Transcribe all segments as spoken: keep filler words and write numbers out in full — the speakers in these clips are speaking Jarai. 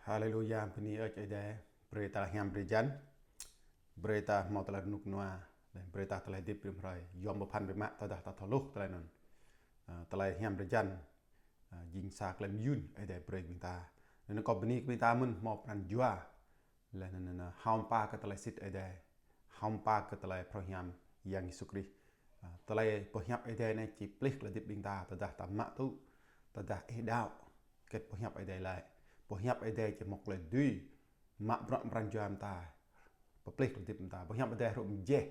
Haleluya, bơni ơi Ơi Adai, brơi ta hiam drơi jan, brơi ta hmâo tơlơi rơnŭk rơnua, laih brơi ta tơlơi hơdip rĭm hrơi, yom pơphan biă mă tơdah ta thâo hluh tơlơi anŭn. Ơ, tơlơi hiam drơi jan, ơ, jing sa tơlơi mơyŭn Ơi Adai brơi ƀing ta. Anŭn kâo bơni kơ ƀing ta mơ̆n hmâo pran jua, laih anŭn, anŭn, hơ̆m pă kơ tơlơi sĭt Ơi Adai, hơ̆m pă kơ tơlơi phrâo hiam Yang Yêsu Krist. Ơ, tơlơi boh hiăp Ơi Adai anai či plih tơlơi hơdip ƀing ta, tơdah ta mă tŭ, tơdah ih đaŏ, hơget boh hiăp Ơi Adai laĭ. Boh hiăp Ơi Adai či mŏk tơlơi dưi, mă bruă pran jua mơta, pơplih tơlơi hơdip mơta. Boh hiăp Ơi Adai hrup mơjeh,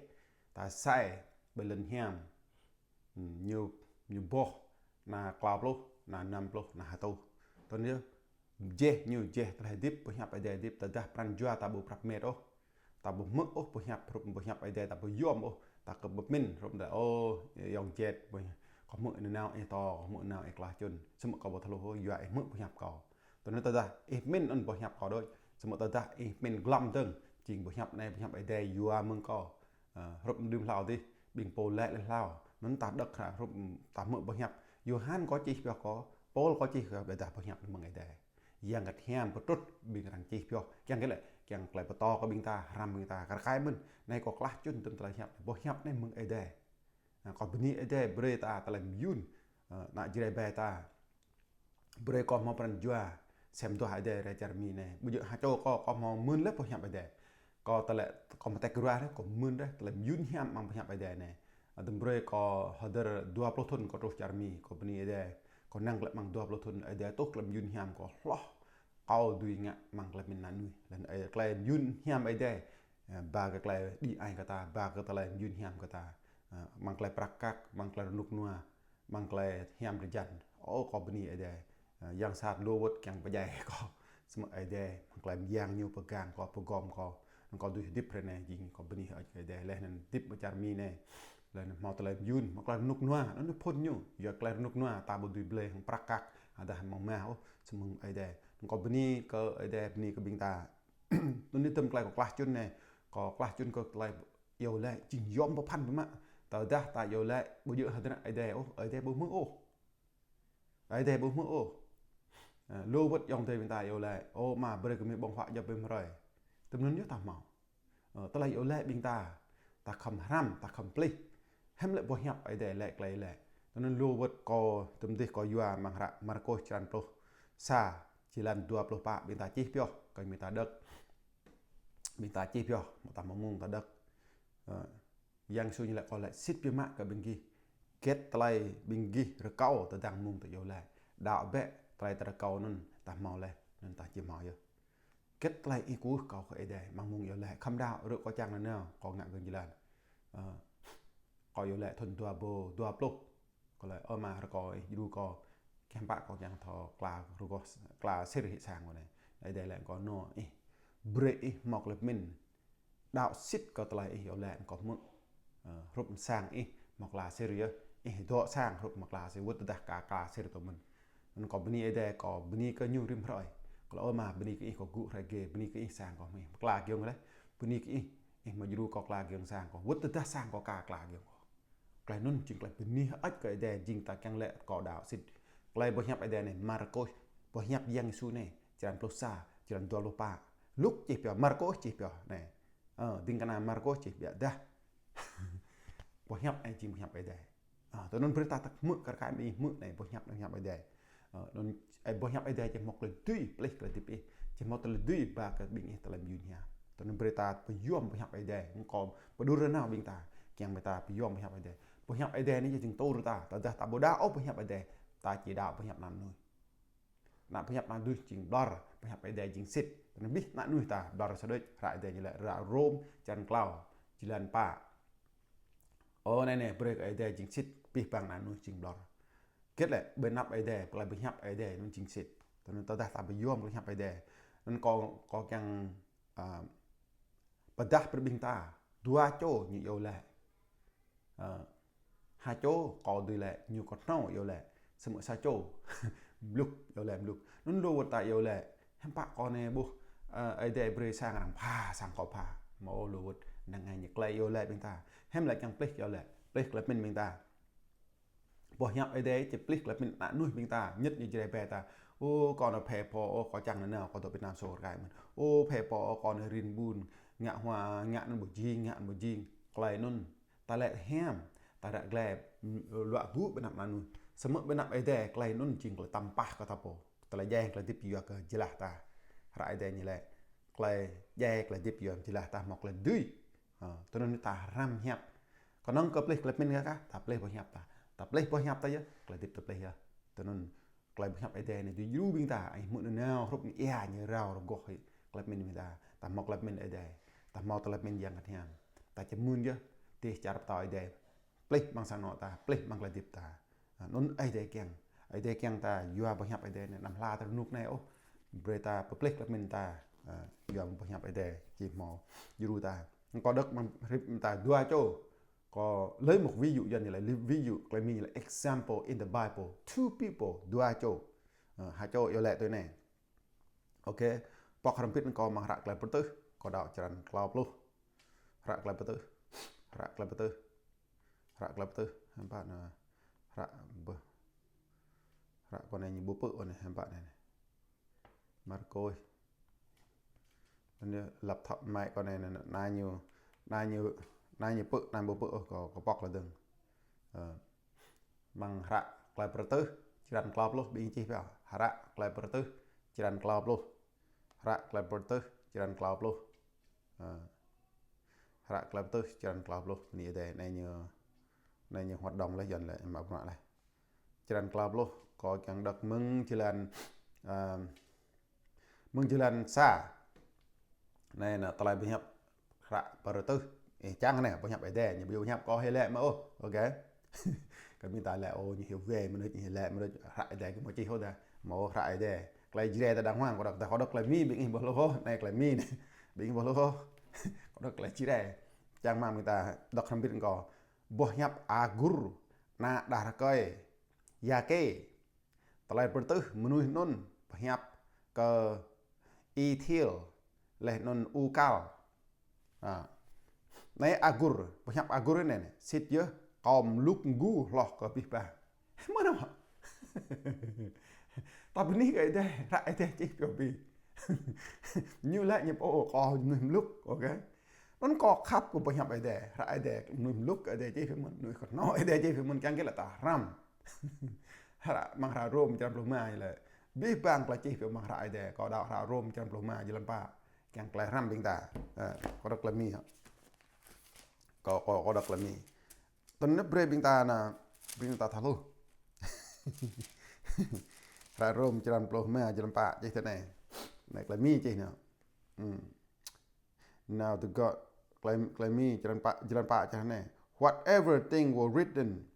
ta sai, ƀơi lŏn hiam, ñu, ñu boh, ană klâo pluh, ană năm pluh, ană hơtuh. Tui anŭn yơh, mơjeh ñu, mơjeh tơlơi hơdip, boh hiăp Ơi Adai hơdip, tơdah pran jua ta ƀu prăp met ôh. Ta ƀu hmư̆ ôh boh hiăp, hrup boh hiăp Ơi Adai ta ƀu yom ôh, ta kơ pơmĭn, hrup đa, ô, ayŏng Jet, boh, kâo hmư̆ nanao ih to, kâo hmư̆ nanao ih klah čŭn. Samơ̆ kâo ƀu thâo hluh ôh, yua ih hmư̆ boh hiăp kâo. Tui anŭn tơdah ih pơmĭn anŭn boh hiăp kâo đôč, samơ̆ tơdah ih pơmĭn glăm dơ̆ng, jing boh hiăp anai, boh hiăp Ơi Adai yua mơ̆ng kâo. Ơ, hrup đưm hlâo dih, ƀing pô laĭ laih hlâo, anŭn ta đŏk hră, hrup ta hmư̆ boh hiăp. Yôhan kâo čih pioh kâo, Pôl kâo čih kơ ƀôdah boh hiăp mơ̆ng Ơi Adai. Yang Bơngăt Hiam pơtrŭt ƀing arăng čih pioh, kiăng kơ lĕ, kiăng tơlơi pơtô kơ ƀing ta, hrăm ƀing ta, kar kaĭ mơ̆n, anai kâo klah čŭn tơm tơlơi hiăp, boh hiăp anai mơ̆ng Ơi Adai. Ơ, kâo bơni Ơi Adai brơi ta tơlơi mơyŭn, ơ, ană Jrai ƀe ta. Brơi kâo hmâo pran jua, sem duah Ơi Adai rai čar Mi anai. Ƀu djơ̆ ha čô kâo, kâo hmâo mơ̆n laih boh hiăp Ơi Adai. Kâo tơlơi, kâo mơ̆ tĕk ruah laih, kâo mơ̆n laih tơlơi mơyŭn hiam amăng boh hiăp Ơi Adai anai. Ơ, tơm brơi kâo hơdơr dua pluh thŭn kâo truh čar Mi, kâo bơni Ơi Adai. Kâo năng tơlơi amăng dua pluh thŭn Ơi Adai tuh tơlơi mơyŭn hiam kâo hloh. Kâo dưi ngă amăng tơlơi pơmĭn ană mơnuih. Laih anŭn, ơ, tơlơi mơyŭn hiam Ơi Adai, ơ, ba kơ tơlơi đĭ ai kơ ta, ba kơ tơlơi mơyŭn hiam kơ ta. Ơ, amăng tơlơi prăk kăk, amăng tơlơi rơnŭk rơnua, amăng tơlơi hiam drơi jan. Ô, kâo bơni Ơi Adai. Ơ, yang sat lu wơ̆t kiăng pơdjai kâo. Samơ̆ Ơi Adai, amăng tơlơi mơyang ñu pơgang kâo, pơgom kâo. Anŭn kâo dưi hơdip hrơi anai, jing kâo bơni Ơi Adai. Laih anŭn hơdip pơ čar Mi anai. Laih anŭn hmâo tơlơi mơyŭn, hmâo tơlơi rơnŭk rơnua, anŭn phŭn ñu. Yua tơlơi rơnŭk rơnua, ta ƀu dưi blơi hăng prăk kăk, ƀôdah hăng mah ôh, samơ̆ Ơi Adai. Anŭn kâo bơni kơ Ơi Adai, bơni kơ ƀing ta. Anŭn anai tơm tơlơi kâo klah čŭn anai, kâo klah čŭn kơ tơlơi iâu laĭ, jing yom pơphan biă mă. Tơdah ta iâu laĭ, ƀu djơ̆ hơdră Ơi Adai ôh, Ơi Adai ƀu hmư̆ ôh. Ơi Adai ƀu hmư̆ ôh. Ơ, lu wơ̆t ayŏng adơi ƀing ta iâu laĭ, ô Ama, brơi kơ mơi ƀơ̆ng huă djŏp ƀơi hrơi. Tơm anŭn yơh ta hmâo. Ơ, tơlơi iâu laĭ ƀing ta, ta khŏm hrăm, ta khŏm plih. Hiư̆m lĕ boh hiăp Ơi Adai laĭ tơlơi laĭ. Tui anŭn lu wơ̆t kâo, tơm dih kâo yua amăng hră Markôs črăn pluh sa, jơlan dua pluh pă, ƀing ta čih pioh, kơ ƀing ta đŏk. Ƀing ta čih pioh, mơ̆ ta hmâo mông ta đŏk. Ơ, Yang Yêsu ñu laĭ, kâo laĭ sĭt biă mă kơ ƀing gih. Hơget tơlơi ƀing gih rơkâo tơdang mông ta iâu laĭ, đaŏ bĕ, tơlơi ta rơkâo anŭn ta hmâo laih, anŭn ta či hmâo yơh. Hơget tơlơi ih kơkuh kâo kơ Ơi Adai, amăng mông iâu laĭ, khŏm đaŏ, rơ̆ kâo čang nanao, kâo ngă gơ̆ng jơlan. Ơ, kâo iâu laĭ thŭn dua rơbâo dua pluh. Kâo laĭ, ơ Ama, rơkâo ih djru kâo, kiăng pă kâo kiăng thâo kla rơgoh, kla sir hĭ sang kâo anai. Ơi Adai laĭ kơ kâo, anŏ ih, brơi ih hmâo tơlơi pơmĭn. Đaŏ sĭt kơ tơlơi ih iâu laĭ, kâo hmư̆. Ơ, hrup sang ih hmâo kla sir yơh, ih dŏ sang hrup hmâo kla sir, wơ̆t tơdah ka kla sir tơ mơ̆n. Anŭn kâo bơni Ơi Adai, kâo bơni kơ ñu rĭm hrơi. Kâo laĭ, ơ Ama, bơni kơ ih, kâo gŭ hrơi gê, bơni kơ ih sang kâo hmâo kla giŏng laih. Bơni kơ ih, ih hmâo djru kâo kla giŏng sang kâo. Wơ̆t tơdah sang kâo ka kla giŏng kâo. Tơlơi anŭn jing tơlơi bơni hơơč kơ Ơi Adai, jing ta kiăng laĭ kâo đaŏ sĭt. Tơlơi boh hiăp Ơi Adai anai, Markôs, boh hiăp Yang Yêsu anai, črăn pluh sa, črăn dua pluh pă. Luk čih pioh, Markôs čih pioh anai. Ơ, ding kơna Markôs čih biă dah. Boh hiăp anai jing boh hiăp Ơi Adai. Ơ, tui anŭn brơi ta tơ̆k hmư̆ kar kaĭ mơ̆ ih hmư̆ anai, boh hiăp anai hiăp Ơi Adai. Ơ, anŭn, ơ, boh hiăp Ơi Adai či mŏk tơlơi dưi, plih tơlơi hơdip ih. Či mŏk tơlơi dưi ba kơ ƀing ih tơlơi mơyŭn hiam. Tui anŭn brơi ta pơyom boh hiăp Ơi Adai. Mơ̆ng kâo pơđur rơnao ƀing ta, kiăng brơi ta pơyom boh hiăp Ơi Adai. Boh hiăp Ơi Adai anai jing tur ta, tơdah ta ƀu đaŏ ôh boh hiăp Ơi Adai, ta či đaŏ boh hiăp ană mơnuih. Ană boh hiăp ană mơnuih jing ƀlŏr, boh hiăp Ơi Adai jing sĭt. Tui anŭn abih ană mơnuih ta ƀlŏr sa đôč, hră Ơi Adai ñu laĭ, hră Rôm, črăn klâo, jơlan pă. Ơ, anai anai, brơi kơ Ơi Adai jing sĭt, abih bang ană mơnuih jing ƀlŏr. Hơget lĕ, ƀơi anăp Ơi Adai, tơlơi boh hiăp Ơi Adai anŭn jing sĭt. Tui anŭn tơdah ta pơyom boh hiăp Ơi Adai. Anŭn kâo, kâo kiăng, ơ, pơdah brơi ƀing ta, dua čô ñu iâu laĭ. Ơ, ha čô kâo dưi laĭ, ñu kâo hnâo iâu laĭ. Samơ̆ sa čô mluk iâu laĭ mluk. Anŭn lu wơ̆t ta iâu laĭ, hiư̆m pă kâo anai ƀuh, ơ, Ơi Adai brơi sang arăng pha, sang kâo pha. Mơ̆ lu wơ̆t năng ai ñu tơlơi iâu laĭ ƀing ta. Hiư̆m laĭ kiăng plih iâu laĭ, plih tơlơi pơmĭn ƀing ta. Boh hiăp Ơi Adai či plih tơlơi pơmĭn ană mơnuih ƀing ta, ñĕt ñu Jrai ƀe ta. Ơ, kâo anai phê pho, ơ, kâo čang nanao, kâo dŏ Việt Nam sô rơkai mơ̆n. Ơ, phê pho, ơ, kâo anai rin ƀun, ngă hua, ngă anŭn ƀu jing, ngă anŭn ƀu jing. Tơlơi anŭn, ta lĕ hiam, ta ră glai, m-, luă gŭ ƀơi anăp anŭn. Samơ̆ ƀơi anăp Ơi Adai, tơlơi anŭn jing tơlơi tăm pah kơ ta pô. Tơlơi djai tơlơi hơdip yua kơ jơlah ta. Hră Ơi Adai ñu laĭ. Tơlơi djai tơlơi hơdip yua jơlah ta hmâo tơlơi dưi. Ơ, tui anŭn ta hrăm hiăp. Kơnơ̆ng kơ plih tơlơi pơmĭn kah, ta plih boh hiăp ta. Ta plih boh hiăp ta yơh, tơlơi hơdip ta plih yơh. Tui anŭn tơlơi boh hiăp Ơi Adai anai dưi djru ƀing ta, ai hmư̆ nanao hrup anai ia ñu rao rơgoh hĭ tơlơi pơmĭn ƀing ta. Ta hmâo tơlơi pơmĭn Ơi Adai. Ta hmâo tơlơi pơmĭn Yang Bơngăt Hiam. Ta čơmưn yơh, dêh čar pơtao Ơi Adai. Plih amăng sang anŏ ta, plih amăng tơlơi hơdip ta. Ơ, anŭn Ơi Adai kiăng. Ơi Adai kiăng ta yua boh hiăp Ơi Adai anai, anăm hla tơ rơnŭk anai ôh. Brơi ta pơplih tơlơi pơmĭn ta, ơ, yua boh hiăp Ơi Adai, či hmâo djru ta. Kâo đŏk amăng hrip ta dua čô. Kâo lấy một ví dụ, Yuan ñu laĭ ví dụ, tơlơi Mi ñu laĭ example in the Bible. Two people, dua čô. Ơ, ha čô iâu laĭ tui anai. Ôkê, pŏk hrŏm hơbĭt kâo amăng hră Tơlơi Pơrơtuh, kâo đŏk črăn klâo pluh. Hră Tơlơi Pơrơtuh, hră Tơlơi Pơrơtuh, hră Tơlơi Pơrơtuh, hiư̆m pă anai, hră bơ-, hră kâo anai ñu ƀu pơ̆ anai, hiư̆m pă anai. Markôs. Anai laptop mai kâo anai, anai, anai ñu, anai ñu, anai ñu pơ̆, anai ƀu pơ̆ ôh, kâo, kâo pŏk lĕ dơ̆ng. Ơ. Amăng hră Tơlơi Pơrơtuh, črăn klâo pluh, ƀing čih pioh. Hră Tơlơi Pơrơtuh, črăn klâo pluh. Hră Tơlơi Pơrơtuh, črăn klâo pluh. Ơ. Hră Tơlơi Pơrơtuh, črăn klâo pluh. Anai Ơi Adai, anai ñu, anai ñu hoạt động laih, Yuan laĭ, mă bruă laih. Črăn klâo pluh, kâo kiăng đŏk mơ̆ng jơlan, ơ, mơ̆ng jơlan sa. Anai, anai, tơlơi boh hiăp hră Pơrơtuh. Ơ, čang anai, boh hiăp Ơi Adai, ñu ƀu djơ̆ boh hiăp kâo hĭ laĭ mơ̆ ôh, ôkê. Kơ ƀing ta laĭ, ơ, ñu hyu wai mơnuih, ñu laĭ mơnuih, hră Ơi Adai kơ mơ̆ čih ôh ta. Mơ̆ hră Ơi Adai. Tơlơi Jrai ta đang huang, kâo đŏk, kâo đŏk tơlơi Mi, ƀing ih ƀuh hluh ôh, anai tơlơi Mi anai. Ƀing ih ƀuh hluh ôh. Kâo đŏk tơlơi Jrai. Čang mơ̆ng ƀing ta đŏk hrŏm hơbĭt kâo. Boh hiăp Agur, ană đah rơkơi Yakê. Tơlơi Pơrơtuh mơnuih anŭn pơhiăp kơ Y-Thil, laih anŭn Ukal. Ơ. Anai Agur, pơhiăp Agur anai, anai. Sĭt yơh kâo mlŭk mgu hloh kơ abih bang. Mơ̆n hă? Ta bơni kơ Ơi Adai, hră Ơi Adai čih pioh abih. Ñu laĭ ñu pô kâo mơnuih mlŭk, ôkê. Anŭn kâo khăp kơ boh hiăp Ơi Adai, hră Ơi Adai, mơnuih mlŭk Ơi Adai čih pioh mơ̆n, mơnuih kơhnâo Ơi Adai čih pioh mơ̆n, kiăng kơ lĕ ta hrăm. Hră, amăng hră Rôm črăn pluh rơma ñu laĭ. Abih bang tơlơi čih pioh amăng hră Ơi Adai, kâo đŏk hră Rôm črăn pluh rơma, jơlan pă. Kiăng tơlơi hrăm ƀing ta. Ơ, kâo đŏk tơlơi Mi hă. Kâo, kâo, kâo đŏk tơlơi Mi. Tui anŭn brơi ƀing ta anai, ƀing ta thâo hluh. Hră Rôm črăn pluh rơma, jơlan pă, čih tui anai. Anai tơlơi Mi čih anai. Ơ. Now to God, tơlơi, tơlơi Mi, jơlan pă, jơlan pă čih anai. Whatever thing were written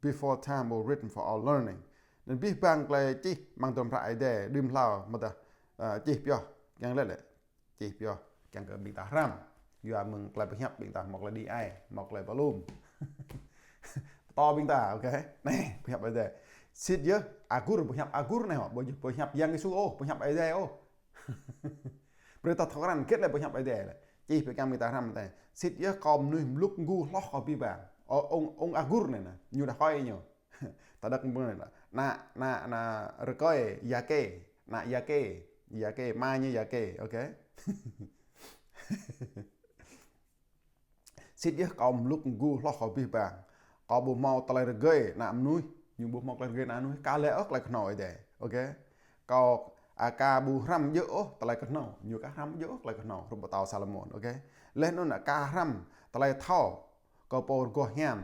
before time were written for our learning. Anŭn abih bang tơlơi čih amăng tơlơi hră Ơi Adai, đưm hlâo, mơ̆ ta, ơ, čih pioh, kiăng lĕ lĕ. Čih pioh, kiăng kơ ƀing ta hrăm. Yua mơ̆ng tơlơi pơhiăp ƀing ta hmâo tơlơi đĭ ai, hmâo tơlơi pơlŭm. Pơtô ƀing ta, ôkê. Anai, pơhiăp Ơi Adai. Sĭt yơh, Agur, pơhiăp Agur anai hŏ, ƀu djơ̆ pơhiăp Yang Yêsu ôh, pơhiăp Ơi Adai ôh. Brơi ta thâo krăn hơget lĕ pơhiăp Ơi Adai lĕ. Čih pơkăm ƀing ta hrăm tơlơi. Sĭt yơh kâo mơnuih mlŭk mgu hloh kơ abih bang. Ơ, ông, ông Agur anai anai, ñu đah rơkơi ñu. Ta đŏk mơ̆ng anai. Ană, ană, ană rơkơi Yakê, ană Yakê, Yakê, ama ñu Yakê, ôkê. Sĭt yơh kâo mlŭk mgu hloh kơ abih bang. Kâo ƀu hmâo tơlơi rơgơi ană mơnuih, ñu ƀu hmâo tơlơi rơgơi ană mơnuih, kâo lĕ ôh tơlơi kơhnâo Ơi Adai. Ôkê. Kâo, aka ƀu hrăm djơ̆ ôh tơlơi kơhnâo, ñu aka hrăm djơ̆ ôh tơlơi kơhnâo, hrup pơtao Salômôn, ôkê. Laih anŭn aka hrăm tơlơi thâo kơ pô rơgoh hiam.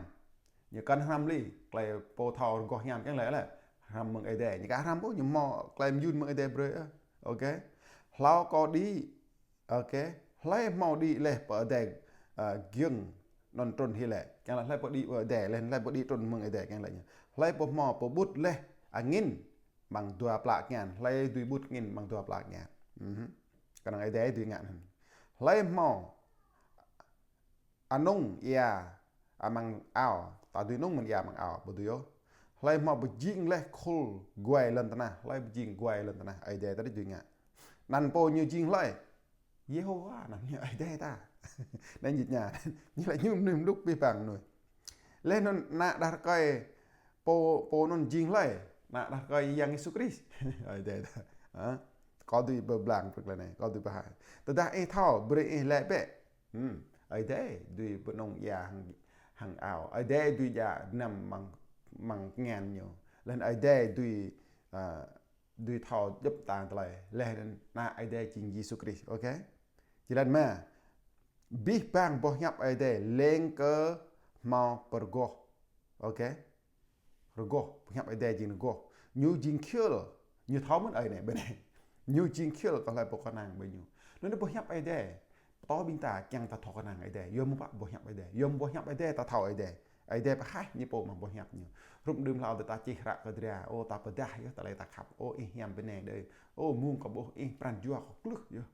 Ñu kăn hrăm lĕ, tơlơi pô thâo rơgoh hiam kiăng lĕ lĕ. Hrăm mơ̆ng Ơi Adai, ñu aka hrăm ƀu, ñu hmâo tơlơi mơyun mơ̆ng Ơi Adai brơi, ôkê. Hlâo kâo đĭ Ôkê, hlơi hmâo đĭ laih pơ adai, ơ, giŏng anŭn trŭn hĭ lĕ. Kiăng laĭ hlơi pô đĭ pơ adai laih, hlơi pô đĭ trŭn mơ̆ng adai kiăng laĭ ñu. Hlơi pô hmâo pơƀut laih angin amăng dua plă tơngan, hlơi dưi ƀut angin amăng dua plă tơngan. Ừm. Kơnơ̆ng adai dưi ngă anŭn. Hlơi hmâo anŭng ia amăng ao, ta dưi anŭng mơ̆n ia amăng ao, ƀu dưi ôh. Hlơi hmâo pơjing laih khul guai lŏn tơnah, hlơi pơjing guai lŏn tơnah, Ơi Adai ta dưi ngă. Anăn pô ñu jing hlơi? Yêhôwa, anăn ñu Ơi Adai ta. Anai ñu tơña, ñu laĭ ñu mơnuih mlŭk abih bang mơnuih. Laih anŭn ană đah rơkơi pô, pô anŭn jing hlơi? Ană đah rơkơi Yang Yêsu Krist. Ơi Adai ta. Hă? Kâo dưi pơblang pơklaih anai, kâo dưi pơhaih. Tơdah ih thâo, brơi ih laĭ bĕ. Hmm. Ơi Adai dưi pơnong ia hăng, hăng ao. Ơi Adai dưi djă năm amăng, amăng tơngan ñu. Laih anŭn Ơi Adai dưi, ă, dưi thâo djŏp tang tơlơi. Laih anŭn Ană Ơi Adai jing Yêsu Krist. Ôkê? Jơlan rơma. Abih bang boh hiăp Ơi Adai leng kơ hmâo pơrơgoh. Ôkê? Rơgoh, boh hiăp Ơi Adai jing rơgoh. Ñu jing khil, ñu thâo mơ̆n ơi anai, ƀơi anai. Ñu jing khil kơ hlơi pô kơnang ƀơi ñu. Anŭn boh hiăp Ơi Adai pơtô ƀing ta kiăng ta thâo kơnang Ơi Adai. Yua mơ̆ng pă boh hiăp Ơi Adai. Yua mơ̆ng boh hiăp Ơi Adai ta thâo Ơi Adai. Ơi Adai pơhaih ñu pô mơ̆ng boh hiăp ñu. Hrup đưm hlâo ta čih hră kơ dra. Ơ, ta pơdah yơh tơlơi ta khăp. Ơ, ih hiam ƀơi anai đơi. Ơ, mơ̆ng kâo ƀuh ih pran jua kâo klưh yơh.